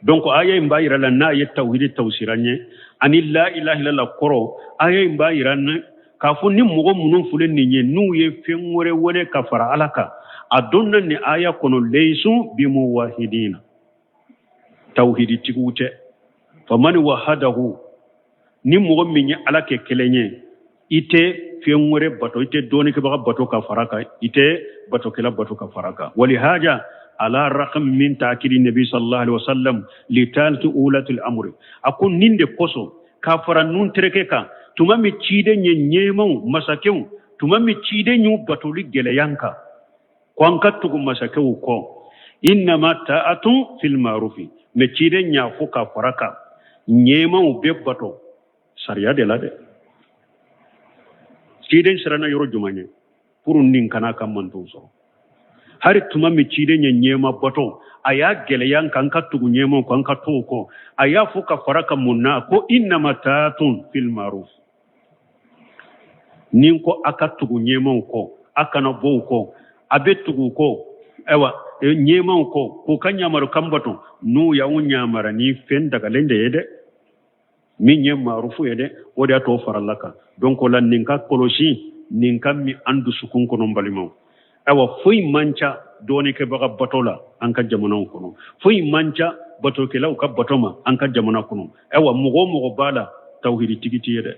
S2: Donc aya in b'a yira la n'a ye tawhidi tawsira ɲɛ ani la ilaha illallah kɔrɔ. Aya in b'a yira na k'a fɔ ni mɔgɔ minnu filɛ nin ye, n'u ye fɛn wɛrɛ wele ka fara Ala kan, a donna nin aya kɔnɔ laysu bimuwahidina, tawhidi tigiw tɛ. Famani wahadahu, ni mɔgɔ min ye Ala kɛ kelen ye, i tɛ fɛn wɛrɛ bato, i tɛ dɔɔnikɛbaga bato ka fara kan, i tɛ batokɛla bato ka fara kan. Wali haja ala rakam min taakidi nabi sallallahu alaihi wasallam li talti ulatul amri. A ko nin de kosɔn k'a fara nun tereke kan, tuma min ciden ye ɲɛmaw masakɛw, tuma min ciden y'u batoli gɛlɛya kan ko an ka tugu masakɛw kɔ, innama ta'atun fil ma'rufi. Mais ciden y'a fɔ k'a fara kan, ɲɛmaw bɛ bato sariya de la dɛ. Ciden siranna yɔrɔ jumɛn ɲɛ pour nin kana ka manton sɔrɔ? Hari tuma min ciden ye ɲɛma bato, a y'a gɛlɛya an kan ka tugu ɲɛmaw kɔ, an ka to o kɔ. A y'a fɔ ka fara ka mun na ko innama taatun fil maruf. Ni n ko a ka tugu ɲɛmaw kɔ, a kana bɔ u kɔ, a bɛ tugu u kɔ, ayiwa ɲɛmaw kɔ k'u ka ɲamarukan bato, n'u y'aw ɲamara ni fɛn dagalen de ye dɛ, min ye marufu ye dɛ, o de y'a to farala kan. Donc o la nin ka kɔlɔsi, nin ka min an dusukun kɔnɔ, n balimaw. Ayiwa, foyi man ca dɔɔnikɛbaga bato la an ka jamanaw kɔnɔ, foyi man ca batokɛlaw ka bato ma an ka jamana kɔnɔ. Ayiwa, mɔgɔ o mɔgɔ b'a la, tawhiditigi t'i ye dɛ,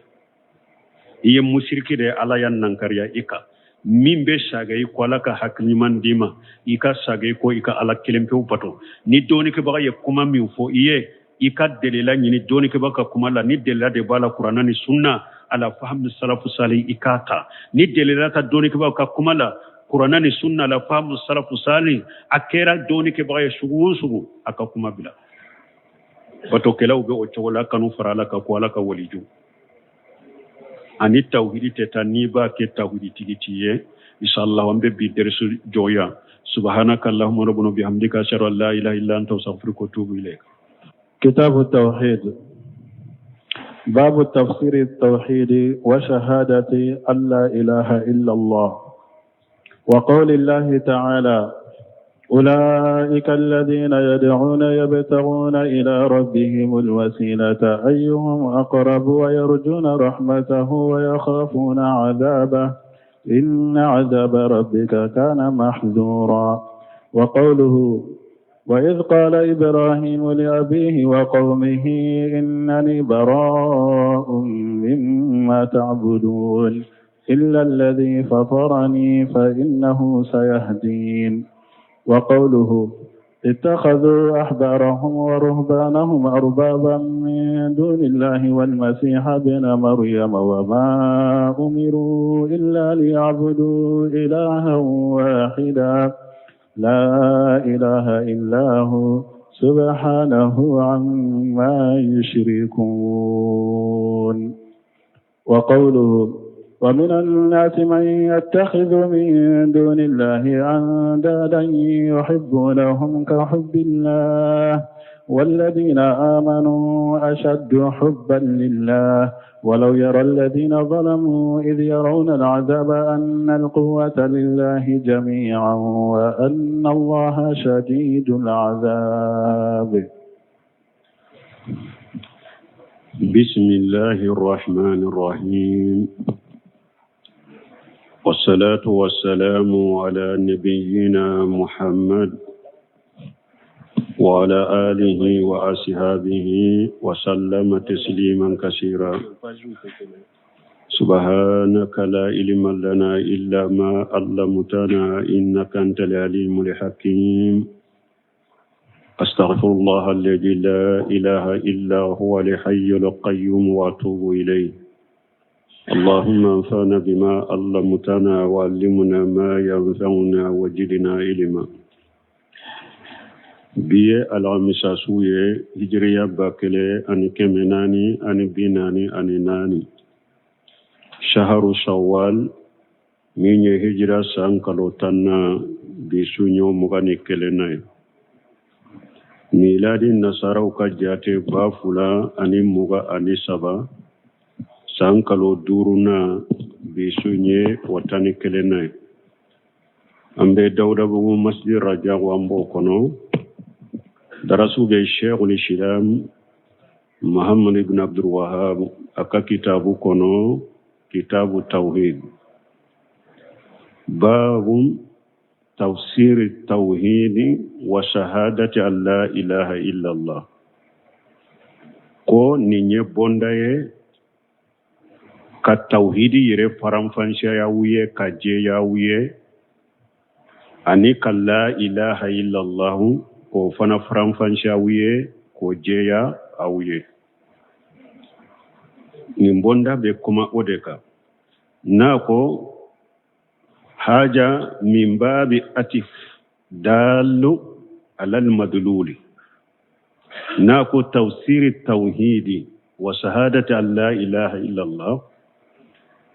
S2: i ye musiriki de ye. Ala y'a nankariya i kan. Min bɛ saga i ko Ala ka hakili ɲuman d'i ma, i ka saga i ko i ka Ala kelen pewu bato. Ni dɔɔnikɛbaga ye kuma min fɔ i ye, i ka delila ɲini dɔɔnikɛbaga ka kuma la. Ni delila de b'a la Kuranna ni sunna ala fahmu salafu sali, i k'a ta. Ni delila tɛ dɔɔnikɛbaga ka kuma la Kuranna ni sunna ala fahmu salafu sali, a kɛra dɔɔnikɛbaga ye sugu o sugu, a ka kuma bila. Batokɛlaw bɛ o cogo la, kan'u fara Ala kan ko Ala ka waliju. Ani tawhidi tɛ taa, n'i b'a kɛ tawhiditigi t'i ye. Inshallah, an bɛ bi derisu jɔ yan. Subhanaka allahumma rabbana bihamdika, ashhadu an la ilaha illa anta, astaghfiruka wa atubu ilayk.
S1: كتاب التوحيد. باب تفسير التوحيد وشهادة أن لا إله إلا الله، وقول الله تعالى: أولئك الذين يدعون يبتغون إلى ربهم الوسيلة أيهم أقرب ويرجون رحمته ويخافون عذابه إن عذاب ربك كان محذورا. وقوله: وإذ قال إبراهيم لأبيه وقومه إنني براء مما تعبدون إلا الذي فطرني فإنه سيهدين. وقوله: اتخذوا أحبارهم ورهبانهم أربابا من دون الله والمسيح ابن مريم وما أمروا إلا ليعبدوا إلها واحدا لا إله إلا هو سبحانه عما يشركون. وقوله: ومن الناس من يتخذ من دون الله أندادا يحبونهم كحب الله والذين آمنوا أشد حبا لله ولو يرى الذين ظلموا إذ يرون العذاب أن القوة لله جميعا وأن الله شديد العذاب.
S2: بسم الله الرحمن الرحيم، والصلاة والسلام على نبينا محمد وعلى آله وأصحابه وسلم تسليما كثيرا. سبحانك لا علم لنا إلا ما علمتنا إنك أنت العليم الحكيم. أستغفر الله الذي لا إله إلا هو الحي القيوم وأتوب إليه. اللهم انفعنا بما علمتنا وعلمنا ما ينفعنا وزدنا علما. Bi ye alamisa su ye, hijiriya 1444, shaharu shawwal, min ye hijira san kalo 10nan, bi su ɲɔ 21nan ye. Miladi nasaraw ka jate 2023, san kalo 5nan, bi su ye o 11nan ye. An bɛ Dawudabugu masjid Rajabu, an b'o kɔnɔ. Darasu bɛ Sheikhul Islam Muhammad ibn Abdul Wahhab a ka kitabu kɔnɔ, kitabu tawhid, babu tafsir tawhidi wa shahadati an la ilaha illallah. Ko nin ye bonda ye ka tawhidi yɛrɛ faranfasiya aw ye, ka jɛya aw ye, ani ka la ilaha illallah k'o fana faranfasiya aw ye, k'o jɛya aw ye. Nin bonda bɛ kuma o de kan. N'a ko haja min babi atif dalu alal madluli, n'a ko tafsiri tawhidi wa shahadati an la ilaha illallah,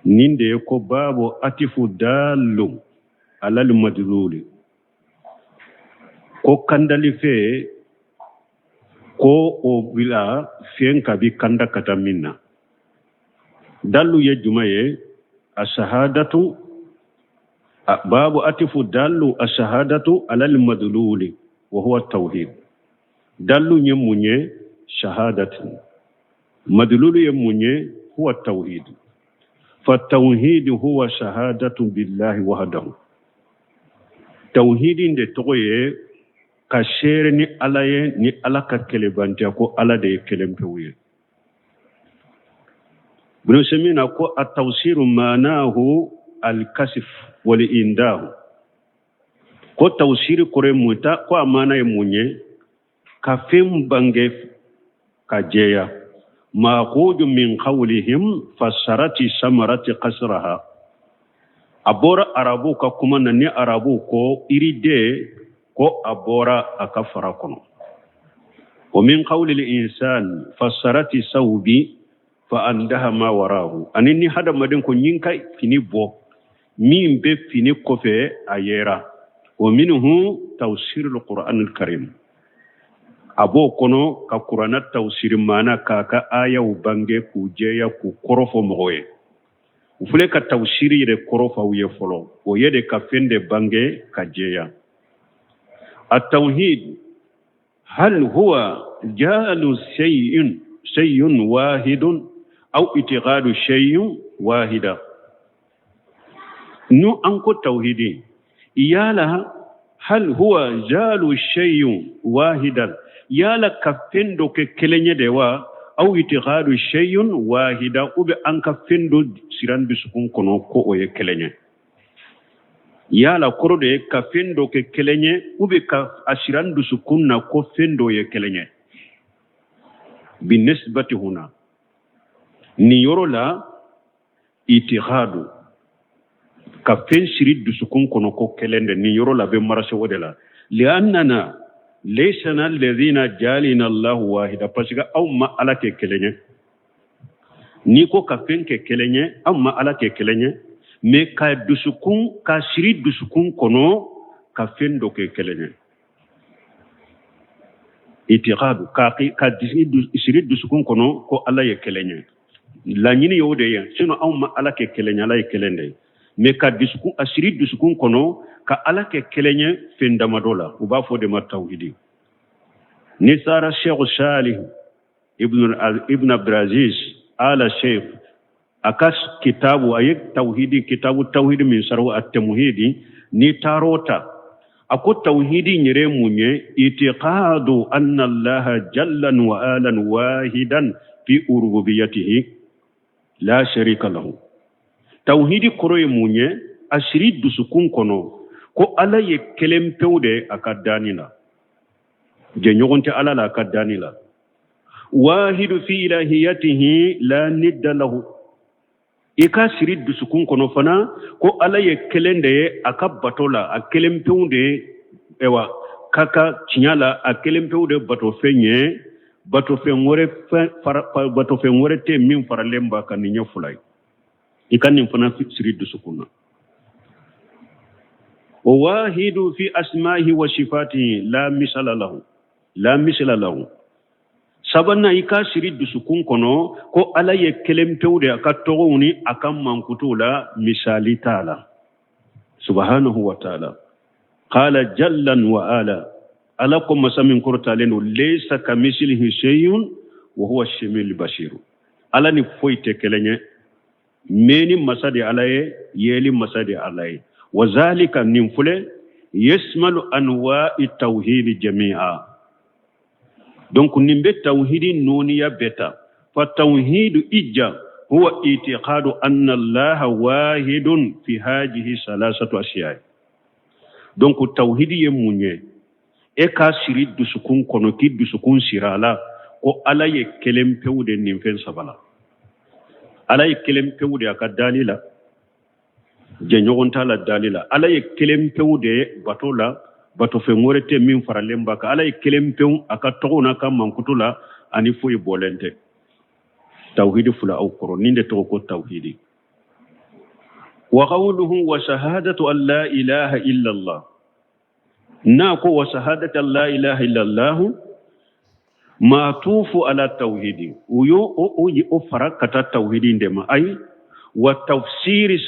S2: Nin de ye ko babu atifu dalu alal madluli, ko kandali fɛ ko o bila fɛn ka bi kanda ka taa min na. Dalu ye jumɛn ye? Asahadatu, babu atifu dalu asahadatu alal madluli wa huwa tawhid. Dalu ye mun ye? Shahadatu. Madlulu ye mun ye? Huwa tawhid. Fa tawhid huwa shahadatu billahi wahdahu. Tawhidin de tɔgɔ ye ka seere ni Ala ye, ni Ala ka kelebantiya, ko Ala de ye kelen pewu ye. Ibn Usaymin ko at-tawsiru manahu al-kasf wal indahu, ko tawsiri kɔrɔ ye mun ta? Ko a maana ye mun ye? Ka fɛn bange ka jɛya. Maakudu min qawlihim fasarati samarati kasraha. A bɔra arabuw ka kuma na, ni arabuw ko iriden ko a bɔra a ka fara kɔnɔ. Wa min qawli al-insan fasarati sawbi fa andaha ma warahu. Ani ni hadamaden ko ɲin ka fini bɔ, min bɛ fini kɔfɛ a yera. Wa minhu tawsir al-Qur'an al-Karim, a b'o kɔnɔ ka kuranna tawsiri, maana k'a ka ayaw bange k'u jɛya k'u kɔrɔ fɔ mɔgɔw ye. U filɛ ka tawsiri yɛrɛ kɔrɔ fɔ aw ye fɔlɔ, o ye de ka fɛn de bange ka jɛya. التوحيد هل هو جعل شيء واحد أو اعتقاد شيء واحدا؟ Nu an ko tawhidi yala hal huwa jalu shay'un wahidan, yala ka fɛn dɔ kɛ kelen ye de wa, aw itiqadu shay'un wahida, ou bien an ka fɛn dɔ siran dusukun kɔnɔ ko o ye kelen ye? Yala kɔrɔ de ye ka fɛn dɔ kɛ kelen ye, ou bien ka a siran dusukun na ko fɛn dɔ ye kelen ye? Binisbati huna, nin yɔrɔ la, itiqadu ka fɛn siri dusukun kɔnɔ ko kelen de, nin yɔrɔ la bɛ marase o de la. Liannana laysana alladhina jalina Allahu wahida, parce que aw ma Ala kɛ kelen ye. N'i ko ka fɛn kɛ kelen ye, aw ma Ala kɛ kelen ye, mais ka dusukun ka siri dusukun kɔnɔ ka fɛn dɔ kɛ kelen ye, itiqadu ka siri dusukun kɔnɔ ko Ala ye kelen ye, laɲini y'o de ye. Sinon anw ma Ala kɛ kelen ye, Ala ye kelen de ye, mais ka dusukun a siri dusukun kɔnɔ ka Ala kɛ kelen ye fɛn damadɔ la, u b'a fɔ de ma tawhidi. Ni sara Sheikh Salih ibn Abdulaziz ala Sheikh, a ka kitabu, a ye tawhidi kitabu tawhidi min sarawu at-tamhidi, ni taar'o ta, a ko tawhidi yɛrɛ mun ye? Itiqadu anna Allaha jallan wa alan wahidan fi rububiyatihi la sharika lahu. Tawhidi kɔrɔ ye mun ye? A siri dusukun kɔnɔ ko Ala ye kelen pewu de a ka danni la, jɛɲɔgɔn tɛ Ala la a ka danni la. Wahidu fi ilahiyatihi la nidda lahu. I ka siri dusukun kɔnɔ fana ko Ala ye kelen de ye a ka bato la, a kelen pewu de ye, ayiwa, ka ka tiɲɛ la, a kelen pewu de batofɛn ye, batofɛn wɛrɛ fɛn fara, batofɛn wɛrɛ tɛ min faralen b'a kan. Nin ye fila ye, i ka nin fana siri dusukun na. Wa wahidu fi asma'ihi wa sifatihi la misala lahu, la misala lahu. Sabanan, i ka siri dusukun kɔnɔ ko Ala ye kelen pewu de a ka tɔgɔw ni a ka mankutuw la, misali t'a la, subhanahu wa ta'ala. Qala jallan wa ala, Ala ko masa min kɔrɔtalen don, laysa kamislihi shay'un wa huwa samiul basir. Ala ni foyi tɛ kelen ye, mɛnni masa de Ala ye, yeli masa de Ala ye. Wa zalika, nin filɛ, yasmalu anwa'i tawhidi jami'a. Donc nin bɛ tawhidi nɔniya bɛɛ ta. Fa tawhidu ijja huwa itiqadu anna Allaha wahidun fi hajihi salasatu ashiya. Donc tawhidi ye mun ye? E k'a siri dusukun kɔnɔ, k'i dusukun siri a la ko Ala ye kelen pewu de nin fɛn saba la. Ala ye kelen pewu de a ka dali la, jɛɲɔgɔn t'a la dali la. Ala ye kelen pewu de bato la, batofɛn wɛrɛ tɛ min faralen b'a kan. Ala ye kelen pewu a ka tɔgɔw n'a ka mankutu la, ani foyi bɔlen tɛ. Tawhidi fila aw kɔrɔ, nin de tɔgɔ ko tawhidi. Wa qawluhu wa shahadatu an la ilaha illallah, n'a ko wa shahadatu an la ilaha illallah ma'tufu ala tawhidi, u y'o o fara ka taa tawhidi de ma, ayi wa tafsiri.